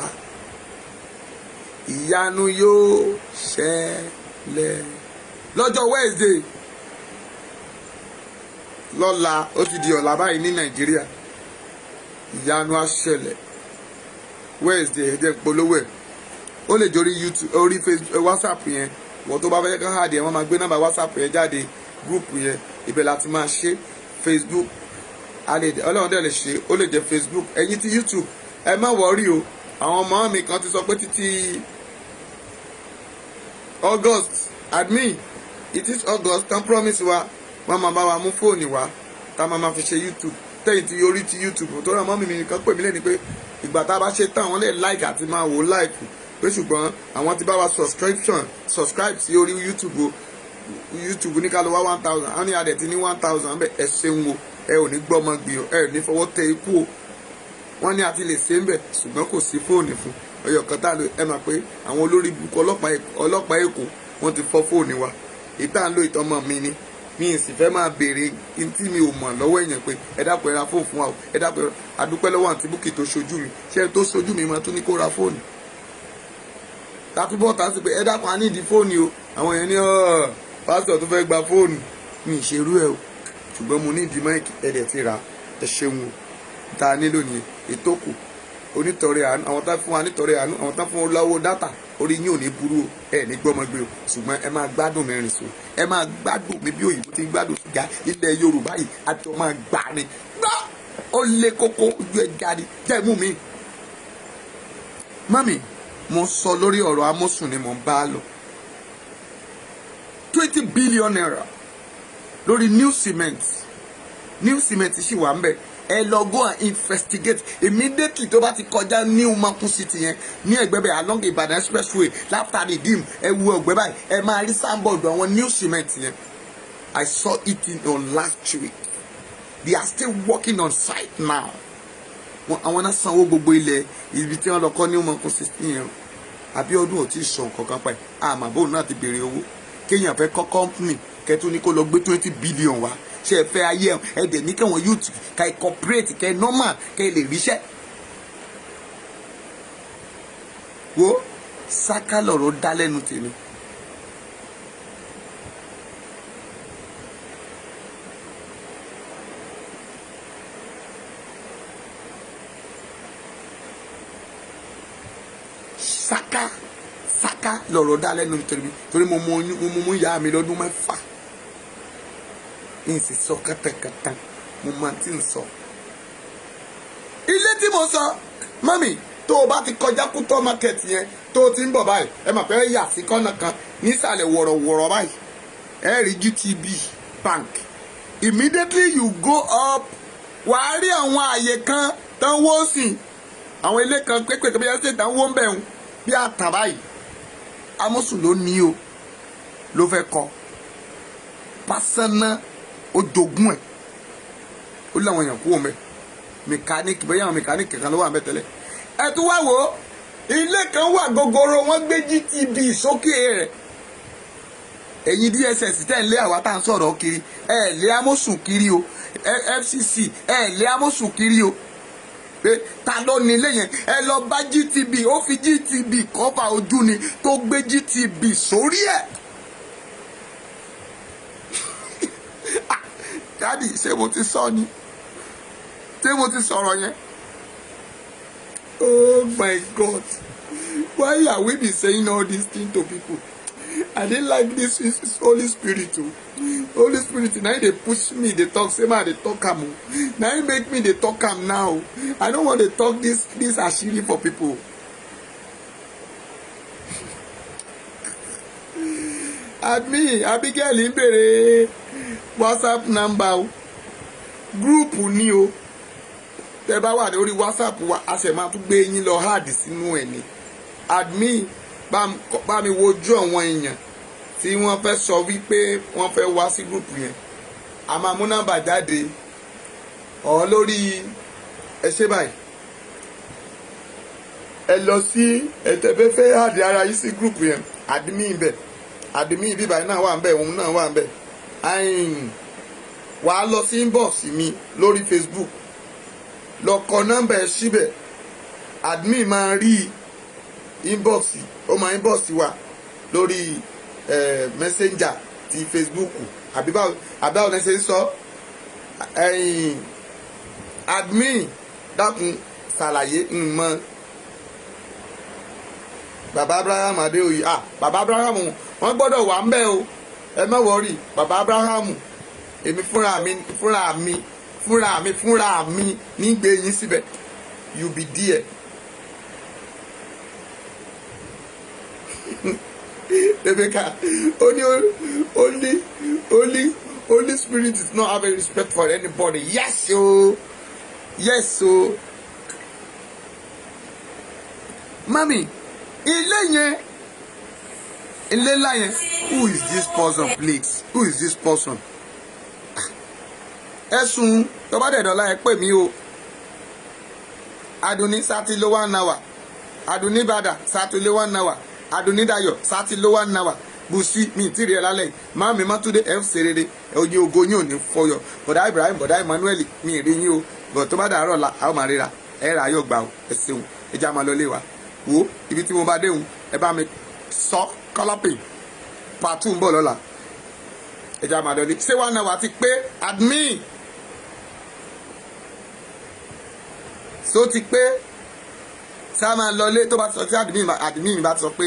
Speaker 1: ìyanu yóò ṣẹlẹ̀ lọ́jọ́ Wednesday lọ́la. Ó ti di ọ̀la báyìí ní Nàìjíríà. Ìyanu á ṣẹlẹ̀ Wednesday. Ẹ jẹ́ polówó ẹ̀. Ó lè jórí YouTube, orí Facebook, WhatsApp yẹn. Wọ́n tó bá fẹ́ kán hàdí ẹ̀, wọ́n máa gbé nọ́mbà WhatsApp yẹn jáde. Group yẹn, ibẹ̀ láti máa ṣe. Facebook, Ọlọ́run dẹ̀ lè ṣe, ó lè jẹ́ Facebook. Ẹ̀yin tí YouTube, ẹ má worry o. Àwọn ọmọ mi kan ti sọ pé títí August, admin, it is August tán promise wa, wọ́n máa bá wa mú fóònù wa tá a máa ma fi ṣe YouTube. Tẹ́yìn tí orí ti YouTube tó ràn mọ́ mi nìkan pè mí lẹ́ni pé ìgbà tá a bá ṣe tán, àwọn lè like àti máa wò like pé, ṣùgbọ́n àwọn ti bá wa subscription, subscribe sí orí YouTube o. YouTube ní ká lọ wá 1,000, àwọn ní adẹ̀ ti ní 1,000 bẹ́ẹ̀. Ẹ ṣeun o, ẹ ò ní gbọ́mọ gbìn o, ẹ ò ní fọwọ́ tẹ ikú o. Wọ́n ní a ti lè ṣe ń bẹ̀, ṣùgbọ́n kò sí fóònù fún ọyọ̀ kan tá a lò. Ẹ mọ̀ pé àwọn olórí burúkú ọlọ́pàá Èkó, wọ́n ti fọ́ fóònù wa. Ìta ń lo ìtọ́mọ mi ni mi ì sì fẹ́ máa béèrè tí mi ò mọ̀ lọ́wọ́ èèyàn pé ẹ dákun, ẹ ra fóònù fún wa o, ẹ dákun. Adúpẹ́ lọ́wọ́ àǹtí Búkì tó ṣojú mi. Ṣé tó ṣojú mi máa tún ní kó ra fóònù tàbí bọ́ọ̀tà sí pé ẹ dákun, a ní ìdí fóònù o. Àwọn èèyàn ní pásítọ̀ tó fẹ́ gba fóònù mi ì ṣerú ẹ o, ṣùgbọ́n mo ní ìdí mic. Ẹ dẹ̀ ti rà, ẹ ṣeun o. Tá a nílò nìyẹn. Ètò kù, onítọ̀rẹ́ àánú, àwọn tá fún wa nítọ̀rẹ́ àánú, àwọn tá fún wa lọ́wọ́ data, orí yín ò ní burú o, ẹ ní gbọ́mọgbé o. Ṣùgbọ́n ẹ máa gbádùn mi rìn so, ẹ máa gbádùn mi bí òyìnbó ti ń gbádùn sìgá. Ilẹ̀ Yorùbá yìí, àjọ máa gbà ni gbọ́. Ó lé kókó ojú ẹja ni jẹ́ mú mi. Mummy, mo sọ lórí ọ̀rọ̀ Amósùn ni mò ń bá lọ. ₦20 billion lórí New Cement. New Cement sì wà ń bẹ̀. Ẹ lọ go and investigate immediately. Tó bá ti kọjá New Makun City yẹn, ní ẹ̀gbẹ́ bẹ̀, along Ibadan Expressway, after Redeem, ẹ wo ẹ̀gbẹ́ báyìí, ẹ máa rí signboard àwọn New Cement yẹn. I saw it in on last week. They are still working on site now. Àwọn náà sanwó gbogbo ilẹ̀ ibi tí wọ́n lọ kọ́ New Makun City yẹn. Abíọ́dún ò tí ì sọ nǹkan kan pa ẹ̀. Àmọ́ bóun náà ti béèrè owó, kéèyàn fẹ́ kọ́ company, kẹtù ní kó lọ gbé 20 billion wá. Ṣe ẹ fẹ́ ayé ẹ dẹ̀ ní kẹ́wọ̀n youth ká ẹ cooperate, kẹ́ ẹ normal, kẹ́ ẹ lè ríṣẹ́. Wo, sáká lọ̀rọ̀ dá lẹ́nu tèmi. Sáká sáká lọ̀rọ̀ dá lẹ́nu tèmi, torí mo mú ìyá mi lọ́dún 6, n sì sọ kátàkátà, mo máa ti ń sọ. Ilé tí mo sọ, mummy, tó o bá ti kọjá Kútọ́ Market yẹn, tó o ti ń bọ̀ báyìí, ẹ mọ̀ pé ẹ yà sí kọ́nà kan nísàlẹ̀ wọ̀rọ̀wọ̀rọ̀ báyìí, ẹ rí GTB Bank. Immediately you go up, wàá rí àwọn àyè kan tán wó sí, àwọn ilé kan pépè bí ẹ ṣe tán wó ń bẹ̀ ń bí àtàn báyìí. Amósùn ló ní o, ló fẹ́ kọ́ pásánná, ó jogún ẹ̀, ó láwọn èèyàn kú òun bẹ́ẹ̀. Mẹkáníìkì, bẹ́ẹ̀ àwọn mẹkáníìkì kan ló wà ń bẹ̀ tẹ́lẹ̀. Ẹ tún wá wò ó. Ilé kan wà gogoro, wọ́n gbé GTB sókè rẹ̀. Ẹ̀yin DSS tẹ̀ ń lé àwa tá à ń sọ̀rọ̀ kiri, ẹ̀ lé Amósùn kiri o. FCC, ẹ̀ lé Amósùn kiri o, pé ta ló ní ilé yẹn? Ẹ lọ bá GTB. Ó fi GTB cover ojú ni, tó gbé GTB sórí ẹ̀. Daddy, ṣé mo ti sọ ni? Ṣé mo ti sọ̀rọ̀ yẹn? Oh my God, why are we be saying all these things to people? I dey like this Holy Spirit o. Holy Spirit na him dey push me dey talk say make I dey talk am o. Na him make me dey talk am now. I no wan dey talk this àṣírí for people. Admin Abigail ń béèrè WhatsApp number o. Group ni o. Tẹ bá wà lórí WhatsApp wa, a sì máa tún gbé yín lọ add sínú ẹ̀ ni. Admin, bá mi wojú àwọn èèyàn tí wọ́n fẹ́ sọ wípé wọ́n fẹ́ wá sí group yẹn. A máa mú nọ́mbà jáde ọ̀ lórí ẹ. Ṣe báyìí, ẹ lọ sí ẹtẹfẹ́fẹ́ add ara yín sí group yẹn. Admin bẹ̀, admin bíbáyìí náà wà ń bẹ̀, òun náà wà ń bẹ̀. Wàá lọ sí inbox mi lórí Facebook, lọ kọ nọ́mbà ẹ síbẹ̀. Admin máa rí inbox, ó máa inbox wa lórí Messenger ti Facebook, àbí báwo, àbí báwo ní ṣe ń sọ? Admin, dákun, ṣàlàyé mọ Bàbá Abraham Adéoyè. Ah, Bàbá Abraham, wọ́n gbọ́dọ̀ wà ń bẹ̀ o. Ẹ má worry, Bàbá Abraham, èmi fúnra mi, fúnra mi, fúnra mi, fúnra mi ní gbé yín síbẹ̀. You be there. Rebecca, only only only Holy Spirit is not having respect for anybody. Yes o, yes o. Mami, ilé yẹn, ilé ńlá yẹn. Who is this person, please? Who is this person? Ẹ̀sùn tó bá dẹ̀dọ̀la, ẹ pè mí o. Adunni sátí ló 1 hour. Adunni Bàdà sátí ló 1 hour. Adunni Dayọ̀ sátí ló 1 hour. Bùsí mi tí rí ẹ lálẹ́ yìí. Máàmí Mátúndé, ẹ ń ṣe rere, oyin ògo yín ò ní fọyọ. Bọ̀dá Ibrahim, bọ̀dá Emmanuel, mi rí yín o. Bọ̀ tó bá dàárọ̀ la, a ó máa ríra. Ẹ rà ayọ̀ gbà o. Ẹ ṣeun, ẹ já máa lọ lé wa. Wo ibi tí mo bá déhùn, ẹ bá mi sọ kọ́lápì pàtó ń bọ̀ lọ́la. Ẹ já máa lọ lé. Ṣé 1 hour ti pé, admin? So ti pé sá máa lọlé. Tó bá sọ tí admin bá sọ pé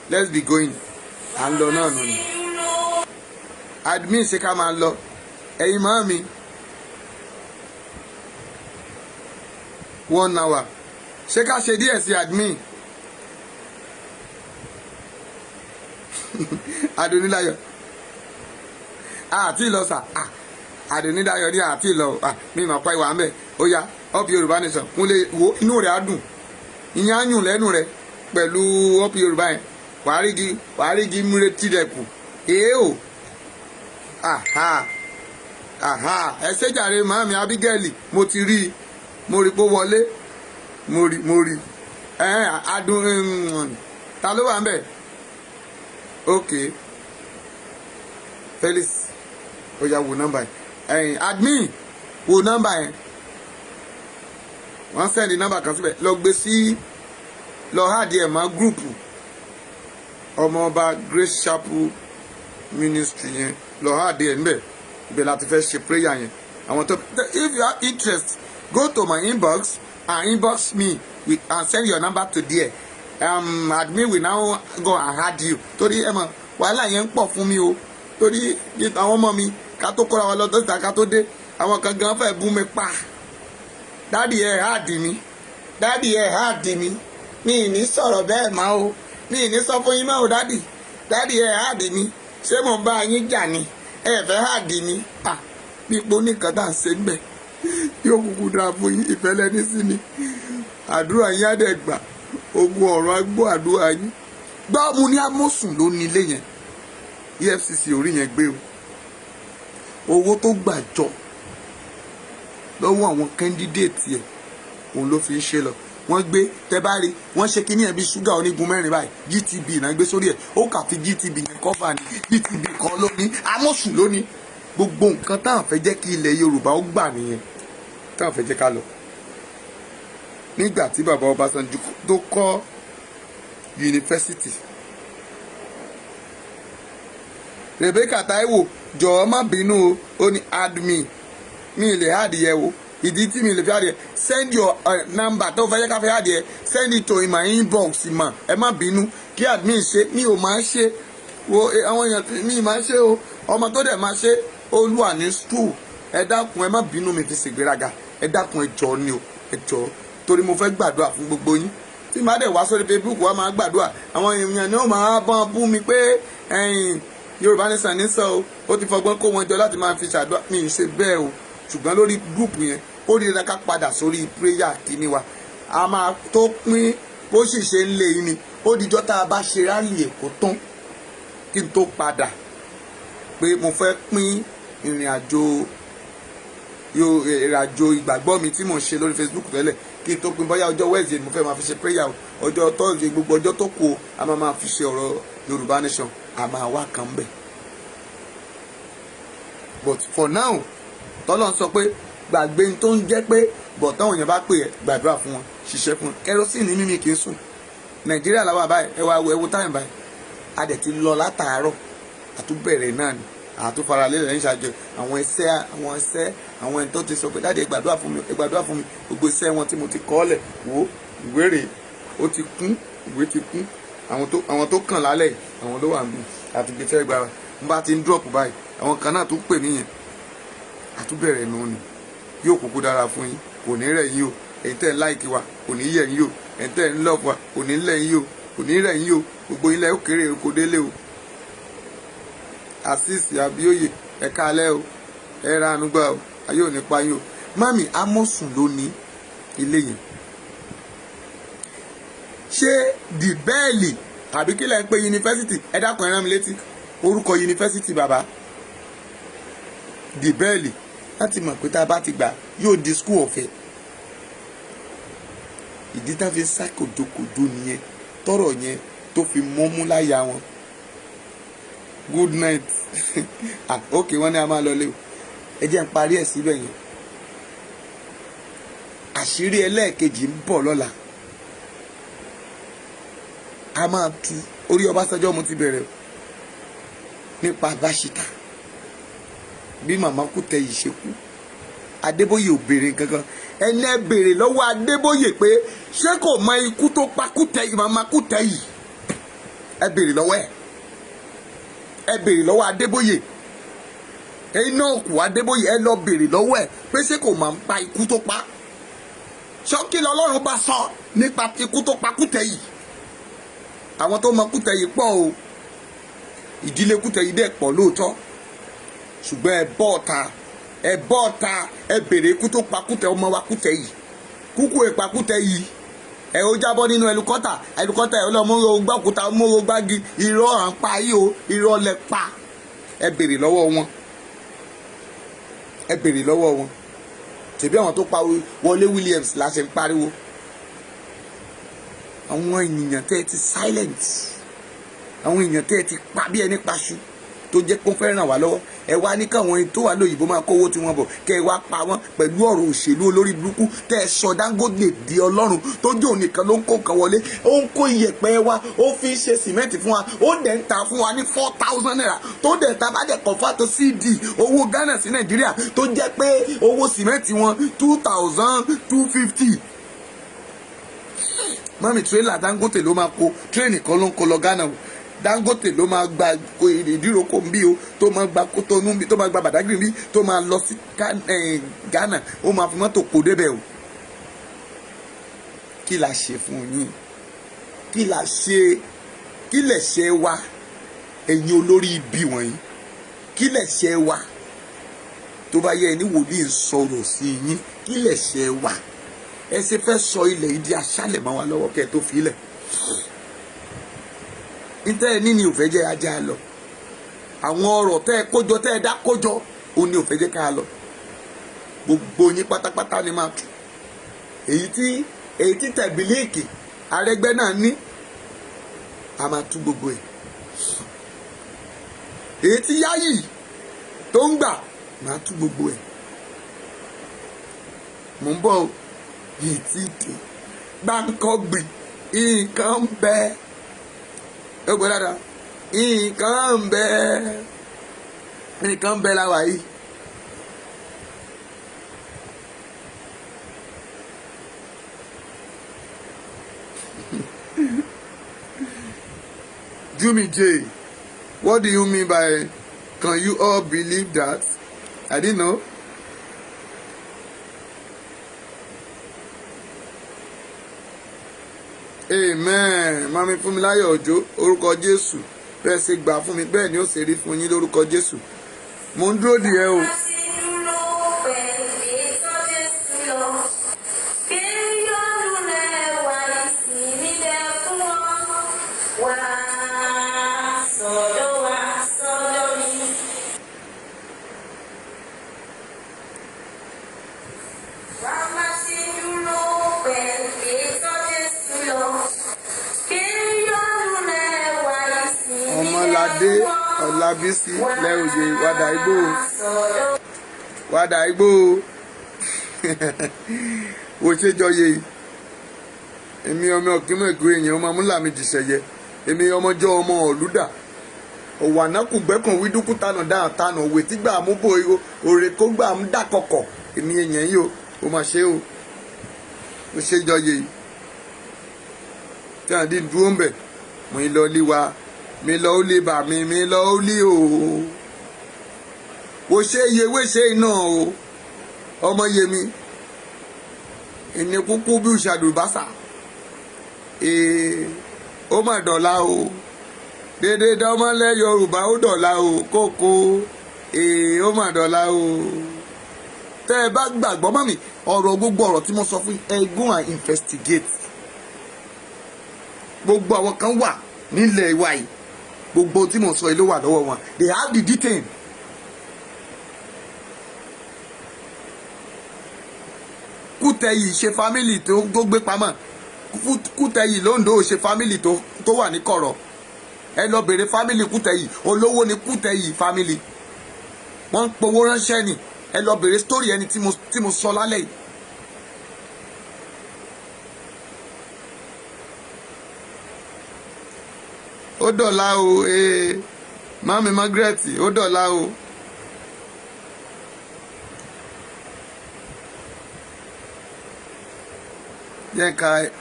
Speaker 1: let's be going, à ń lọ náà nù ni. Admin, ṣe ká máa lọ? Ẹ̀yin mọ́ mi, 1 hour, ṣé ká ṣe díẹ̀ sí, admin? Adonilayo àti ìlọ sà. Adonilayo ní àti ìlọ mi mà pa ìwà mẹ́. Ó yá, up Yorùbá Nation. Kúnlé wo, inú rẹ̀ á dùn, ìyẹn á yùn lẹ́nu rẹ̀ pẹ̀lú up Yorùbá yẹn. Wàá rí gi, wàá rí gi múre tirẹ̀kù èé o. Aha aha, ẹ ṣé jàre, màámi Abigail. Mo ti rí i, mo rí i pé ó wọlé. Mo rí, mo rí ẹ. Adùn, ta ló wà ń bẹ̀? Ok, Felix, ó yá, wo nọ́mbà yẹn. Ẹ̀yìn admin, wo nọ́mbà yẹn. Wọ́n send nọ́mbà kan síbẹ̀. Lọ gbé sí, lọ add ẹ̀ mọ́ group Ọmọọba Grace Chapel Ministry yẹn. Lọ add ẹ̀ níbẹ̀. Ibẹ̀ láti fẹ́ ṣe prayer yẹn. Àwọn tó, if you have interest, go to my inbox and inbox me with and send your number to there. Admin will now go and add you, torí ẹ mọ̀ wàhálà yẹn ń pọ̀ fún mi o, torí àwọn ọmọ mi, ká tó kóra wa lọ tó ta, ká tó dé, àwọn kan gan fẹ́ bú mi pa. "Daddy, ẹ̀ add mi. Daddy, ẹ̀ add mi." Mi ì ní sọ̀rọ̀ bẹ́ẹ̀ mọ́ o. Mi ì ní sọ fún yín mọ́ o. "Daddy, daddy, ẹ̀ add mi." Ṣé mo bá yín jà ni? Ẹ fẹ́ add mi? Ah, pípọ̀ nìkan tá à ń ṣe ń bẹ̀ yóò kúkú dáa fún yín. Ìfẹ́ lẹ́ní sí mi, àdúrà yín á dẹ̀ gbà. Ogun ọ̀rọ̀ á gbọ́ àdúrà yín. Gbọ́, mo ní Amósùn ló ní ilé yẹn. EFCC orí yẹn gbé o. Owó tó gbà jọ lọ́wọ́ àwọn candidate ẹ̀, òun ló fi ń ṣe lọ. Wọ́n gbé, tẹ́ bá rí, wọ́n ṣe kíní ẹ̀ bí ṣúgà onígun mẹ́rin báyìí. GTB náà gbé sórí ẹ̀. Ó kà fi GTB yẹn cover ní. GTB kan lónìí, Amósùn lónìí. Gbogbo nǹkan táwọn fẹ́ jẹ́ kí ilẹ̀ Yorùbá ó gbà nìyẹn, táwọn fẹ́ jẹ́ ká lọ. Nígbà tí bàbá Ọbásanjọ́ tó kọ́ yunifásitì, Rebecca Taiwo, jọ̀ọ́ má bínú o. Ó ní admin mi lè add yẹ o. Ìdí tí mi lè fi add yẹ, send your number tó fẹ́ yẹ ká fẹ́ add yẹ, send it to in my inbox mà. Ẹ má bínú, kí admin ṣe, mi ò máa ṣe wo àwọn èèyàn mi máa ṣe o. Ọmọ tó dẹ̀ máa ṣe olúwa ní school. Ẹ dákun, ẹ má bínú, mi fi ṣègbéraga. Ẹ dákun, ẹ jọ̀ọ́ ni o, ẹ jọ̀ọ́, torí mo fẹ́ gbàdúrà fún gbogbo yín. Tí màá dẹ̀ wá sórí Facebook, wa máa gbàdúrà, àwọn èèyàn ni ó máa bọ́n bú mi pé ẹ̀yìn Yorùbá ní sàn ní sọ o, ó ti fọgbọ́n kó wọn jọ láti máa fi ṣàdúrà. Mi ì ṣe bẹ́ẹ̀ o, ṣùgbọ́n lórí group yẹn, ó rí ká padà sórí prayer kìíní wa. A máa tó pín bó sì ṣe ń lé yín ni. Ó dijọ́ tá a bá ṣe rally Èkó tán kí n tó padà pé mo fẹ́ pín ìrìn àjò ìgbàgbọ́ mi tí mò ń ṣe lórí Facebook tẹ́lẹ̀, kí n tó pín. Bóyá ọjọ́ Wednesday mo fẹ́ máa fi ṣe prayer o, ọjọ́ Thursday, gbogbo ọjọ́ tó kù o, a máa máa fi ṣe ọ̀rọ̀ Yorùbá Nation. A máa wá kan bẹ̀. But for now, tọ́lọ́ ń sọ pé gbàgbé tó ń jẹ́ pé bọ̀ táwọn èèyàn bá pè é, gbàdúrà fún wọn, ṣiṣẹ́ fún wọn. Kerosene mímí kì í sùn. Nàìjíríà làwọn àbáyé. Ẹ wá ẹ wo time báyìí, a dẹ̀ ti lọ látàárọ̀, àtúbẹ̀rẹ̀ náà ni àtúfaralé rẹ̀ ń ṣàjọ àwọn ẹsẹ̀, àwọn ẹsẹ̀, àwọn ẹni tó ti sọ pé, "Daddy, ẹ gbàdúrà fún mi, ẹ gbàdúrà fún mi." Gbogbo iṣẹ́ wọn tí mo ti kọ́ lẹ̀, wo ìwé rèé, ó ti kún, ìwé ti kún. Àwọn tó kàn lálẹ́ yìí, àwọn ló wà níbí àti gbèsè gbára n bá ti ń drop báyìí. Àwọn kan náà tó pè mí yẹn, àtúbẹ̀rẹ̀ nù ni. Yóò kúkú dára fún yín, kò ní rẹ̀ yín o. Ẹ̀yin tẹ́ ń like wa, kò ní yẹ̀ yín o. Ẹ̀yin tẹ́ ń love wa, kò ní lẹ̀ yín o, kò ní rẹ̀ yín o. Gbogbo yín lẹ́ ó kéré oko délé o. Àṣìṣì Àbíòye, ẹ káalẹ́ o, ẹ ra àánú gbà o, ayé ò ní pa yín o. Mami Amosun ló ní ilé yẹn. Ṣé dìbẹ́ẹ̀lì àbí kí lẹ́ ń pè yunifásitì? Ẹ dákun, ẹ rán mi létí orúkọ yunifásitì bàbá dìbẹ́ẹ̀lì. Láti mọ̀ pé tá a bá ti gbà, yóò di school ọ̀fẹ́. Ìdí tá a fi sá kòjòkòjò nìyẹn, tọrọ yẹn tó fi mọ́mú láyà wọn. Good night. Ah, ok, wọ́n ní a máa lọ lé o. Ẹ jẹ́ n parí ẹ̀ síbẹ̀ yẹn. Àṣírí ẹlẹ́ẹ̀kejì ń bọ̀ lọ́la, a máa tu orí Ọbásanjọ́. Mo ti bẹ̀rẹ̀ nípa Báṣítà, bí màmá Kútẹ̀yì ṣe kú. Adébóyè ò béèrè kankan. Ẹni ẹ béèrè lọ́wọ́ Adébóyè pé ṣé kò mọ ikú tó pa Kútẹ̀yì, màmá Kútẹ̀yì? Ẹ béèrè lọ́wọ́ ẹ, ẹ béèrè lọ́wọ́ Adébóyè, Enoch Adébóyè. Ẹ lọ béèrè lọ́wọ́ ẹ pé ṣé kò máa ń pa ikú tó pa ṣọ́kí lọ́lọ́run bá sọ nípa ikú tó pa Kútẹ̀yì. Àwọn tó mọ Kútẹ̀yì pọ̀ o, ìdílé Kútẹ̀yì dẹ̀ pọ̀ lóòótọ́, ṣùgbọ́n ẹ bọ́ ọ̀ta, ẹ bọ́ ọ̀ta, ẹ béèrè ikú tó pa Kútẹ̀, ọmọ wa Kútẹ̀yì. Kúkú ìpa Kútẹ̀yì ẹ, ó jábọ́ nínú ẹlukọ́tà, ẹlukọ́tà ẹ lọ mú gbọ́kúta mú gbági. Irọ́ à ń pa yìí o, irọ́ lẹ pa. Ẹ béèrè lọ́wọ́ wọn, ẹ béèrè lọ́wọ́ wọn. Tẹ̀bí àwọn tó pa Wọlé Williams la ṣe ń pariwo. Àwọn ènìyàn tẹ́ ẹ ti silent, àwọn èèyàn tẹ́ ẹ ti pa bí ẹni paṣu, tó jẹ́ kó fẹ́ ràn wá lọ́wọ́, ẹ wá ní káwọn tó wà lóyìnbó máa kówó tí wọ́n bọ̀, kẹ́ ẹ wá pa wọ́n pẹ̀lú ọ̀rọ̀ òṣèlú olórí burúkú tẹ́ ẹ sọ Dangote di ọlọ́run, tó jẹ́ òun nìkan ló ń kó nǹkan wọlé. Ó ń kó iyẹ̀pẹ̀ wa, ó fi ń ṣe sìmẹ́ǹtì fún wa, ó dẹ̀ ń ta fún wa ní ₦4,000, tó dẹ̀ ta bá dẹ̀ convert tó cedi, owó Ghana sí Nàìjíríà, tó jẹ́ pé owó sìmẹ́ǹtì wọn 2,250. Mọ́mí, tírélà Dangote ló máa kó, train kan ló ń kó lọ Ghana o. Dangote ló máa gba Ìdíròkò ń bí o, tó máa gba Kótónú ń bí, tó máa gba Badagry ń bí, tó máa lọ sí Ghana, ó máa fi mọ́tò kó débẹ̀ o. Kí la ṣe fún yín? Kí la ṣe? Kí lẹ̀ ṣe wa, ẹ̀yin olórí ibi wọ̀nyí? Kí lẹ̀ ṣe wa? Tó bá yẹ ẹni wòlíì ń sọ̀rọ̀ sí yín, kí lẹ̀ ṣe wa? Ẹ ṣe fẹ́ sọ ilẹ̀ yìí di aṣálẹ̀ mọ́ wa lọ́wọ́ kẹ́ ẹ tó fi ilẹ̀ níta ẹ ní ni ò fẹ́ jẹ́ ajá lọ. Àwọn ọ̀rọ̀ tẹ́ ẹ kójọ, tẹ́ ẹ dá kójọ, òun ni ò fẹ́ jẹ́ ká lọ. Gbogbo yín pátápátá ni máa tù. Èyí tí Èyí tí Tẹ̀bílíìkì Arẹ́gbẹ́ náà ní, a máa tú gbogbo ẹ̀. Èyí tí Yáyì tó ń gbà, máa tú gbogbo ẹ̀. Mò ń bọ̀ o, yìí tí dé gbáǹkọ́gbì. Nǹkan ń bẹ, ó gbọ́ dáadáa, nǹkan ń bẹ, nǹkan ń bẹ láwa yìí. Jumi J, what do you mean by "can you all believe that"? I didn't know. Amen. Mami Fúnmiláyọ̀ Òjó, orúkọ Jésù, bẹ́ẹ̀ ṣe gbà fún mi, bẹ́ẹ̀ ni ó ṣe rí fún yín lórúkọ Jésù. Mo ń dúró dìé o.
Speaker 2: Má ṣe dúró pẹ̀lú ètò Jésù lọ. Kí yọ́nú rẹ̀ wá, ìsinmi dẹ fún ọ. Wá sọ́dọ̀, wá sọ́dọ̀ mi. Wá má ṣe dúró pẹ̀lú ètò Jésù lọ. Kí yọ́nú rẹ̀ wá, ìsinmi dẹ
Speaker 1: Ọmọládé
Speaker 2: fún ọ.
Speaker 1: Ọlábísí
Speaker 2: Wá
Speaker 1: lẹ́òye wádà igbó o.
Speaker 2: sọ́dọ̀.
Speaker 1: Wádà igbó o. Wò ṣe jọyè. Èmi ọmọ ọ̀kímọ̀ẹ́gbẹ́ èèyàn, ọmọ amúlàmì jìṣẹ̀yẹ. Èmi ọmọjọ́ ọmọ ọ̀lúdà òwànákù gbẹ́kàn wídúkú tanà dáhà tanà òwe tí gbà mú bò òrè kó gbà mú dàkọ̀kọ̀. Èmi èèyàn yìí o, ó mà ṣe o, ó ṣe jọyè tí àdí dúró ń bẹ̀. Mo ń lọ lé wa, mi lọ ó lé bà mí, mi lọ ó lé o. Wò ṣe iye ewé ṣe iná o, ọmọ yemi ìní kúkú bí ìṣàdùbásà. Ee, ó mà dọ̀la o, dédé dọ́mọ́lẹ̀ Yorùbá, ó dọ̀la o kókó. Ee, ó mà dọ̀la o. Tẹ́ ẹ bá gbàgbọ́ mọ́ mi, ọ̀rọ̀ gbogbo ọ̀rọ̀ tí mo sọ fún yín, ẹ go and investigate. Gbogbo àwọn kan wà nílẹ̀ wa yìí, gbogbo tí mo sọ yìí ló wà lọ́wọ́ wọn. They have the detail. Kútẹ̀yì ṣe family tó gbé pamọ́. Kútẹ̀yì lóńdó ṣe family tó wà ní kọ̀rọ̀. Ẹ lọ bèrè family Kútẹ̀yì. Olówó ni Kútẹ̀yì family, wọ́n ń powó ránṣẹ́ ni. Ẹ lọ bèrè story ẹni tí mo sọ lálẹ́ yìí. Ó dọ̀la o. Ee, mami Margaret, ó dọ̀la o.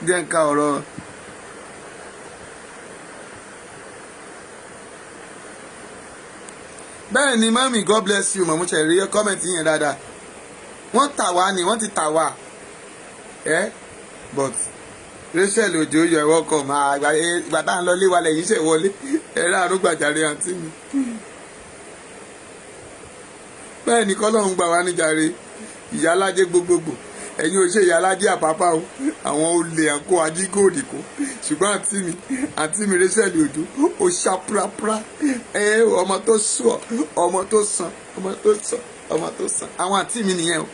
Speaker 1: Jẹ́ n ka ọ̀rọ̀. Bẹ́ẹ̀ ni, mami, God bless you. Màmú ṣe rí comment yẹn dáadáa. Wọ́n tà wá ni, wọ́n ti tà wá ẹ́. But Rachel Ojo, you are welcome. Ìgbà tá à ń lọ lé wa lẹ́yìn ṣe wọlé ẹ̀rọ àrùgbàjàre àǹtí mi. Bẹ́ẹ̀ ni, kọ́lọ́hún gbà wá níjàre. Ìyálájẹ́ gbogbogbò, ẹ̀yin ò ṣe ìyálájẹ́ àpápá o, àwọn olè àkó ajígòdì kó. Ṣùgbọ́n àǹtí mi Rachel Ojo, ó ṣá prapra ẹ. Ọmọ tó sọ, ọmọ tó sàn, ọmọ tó sàn, ọmọ tó sàn, àwọn àǹtí mi nìyẹn o.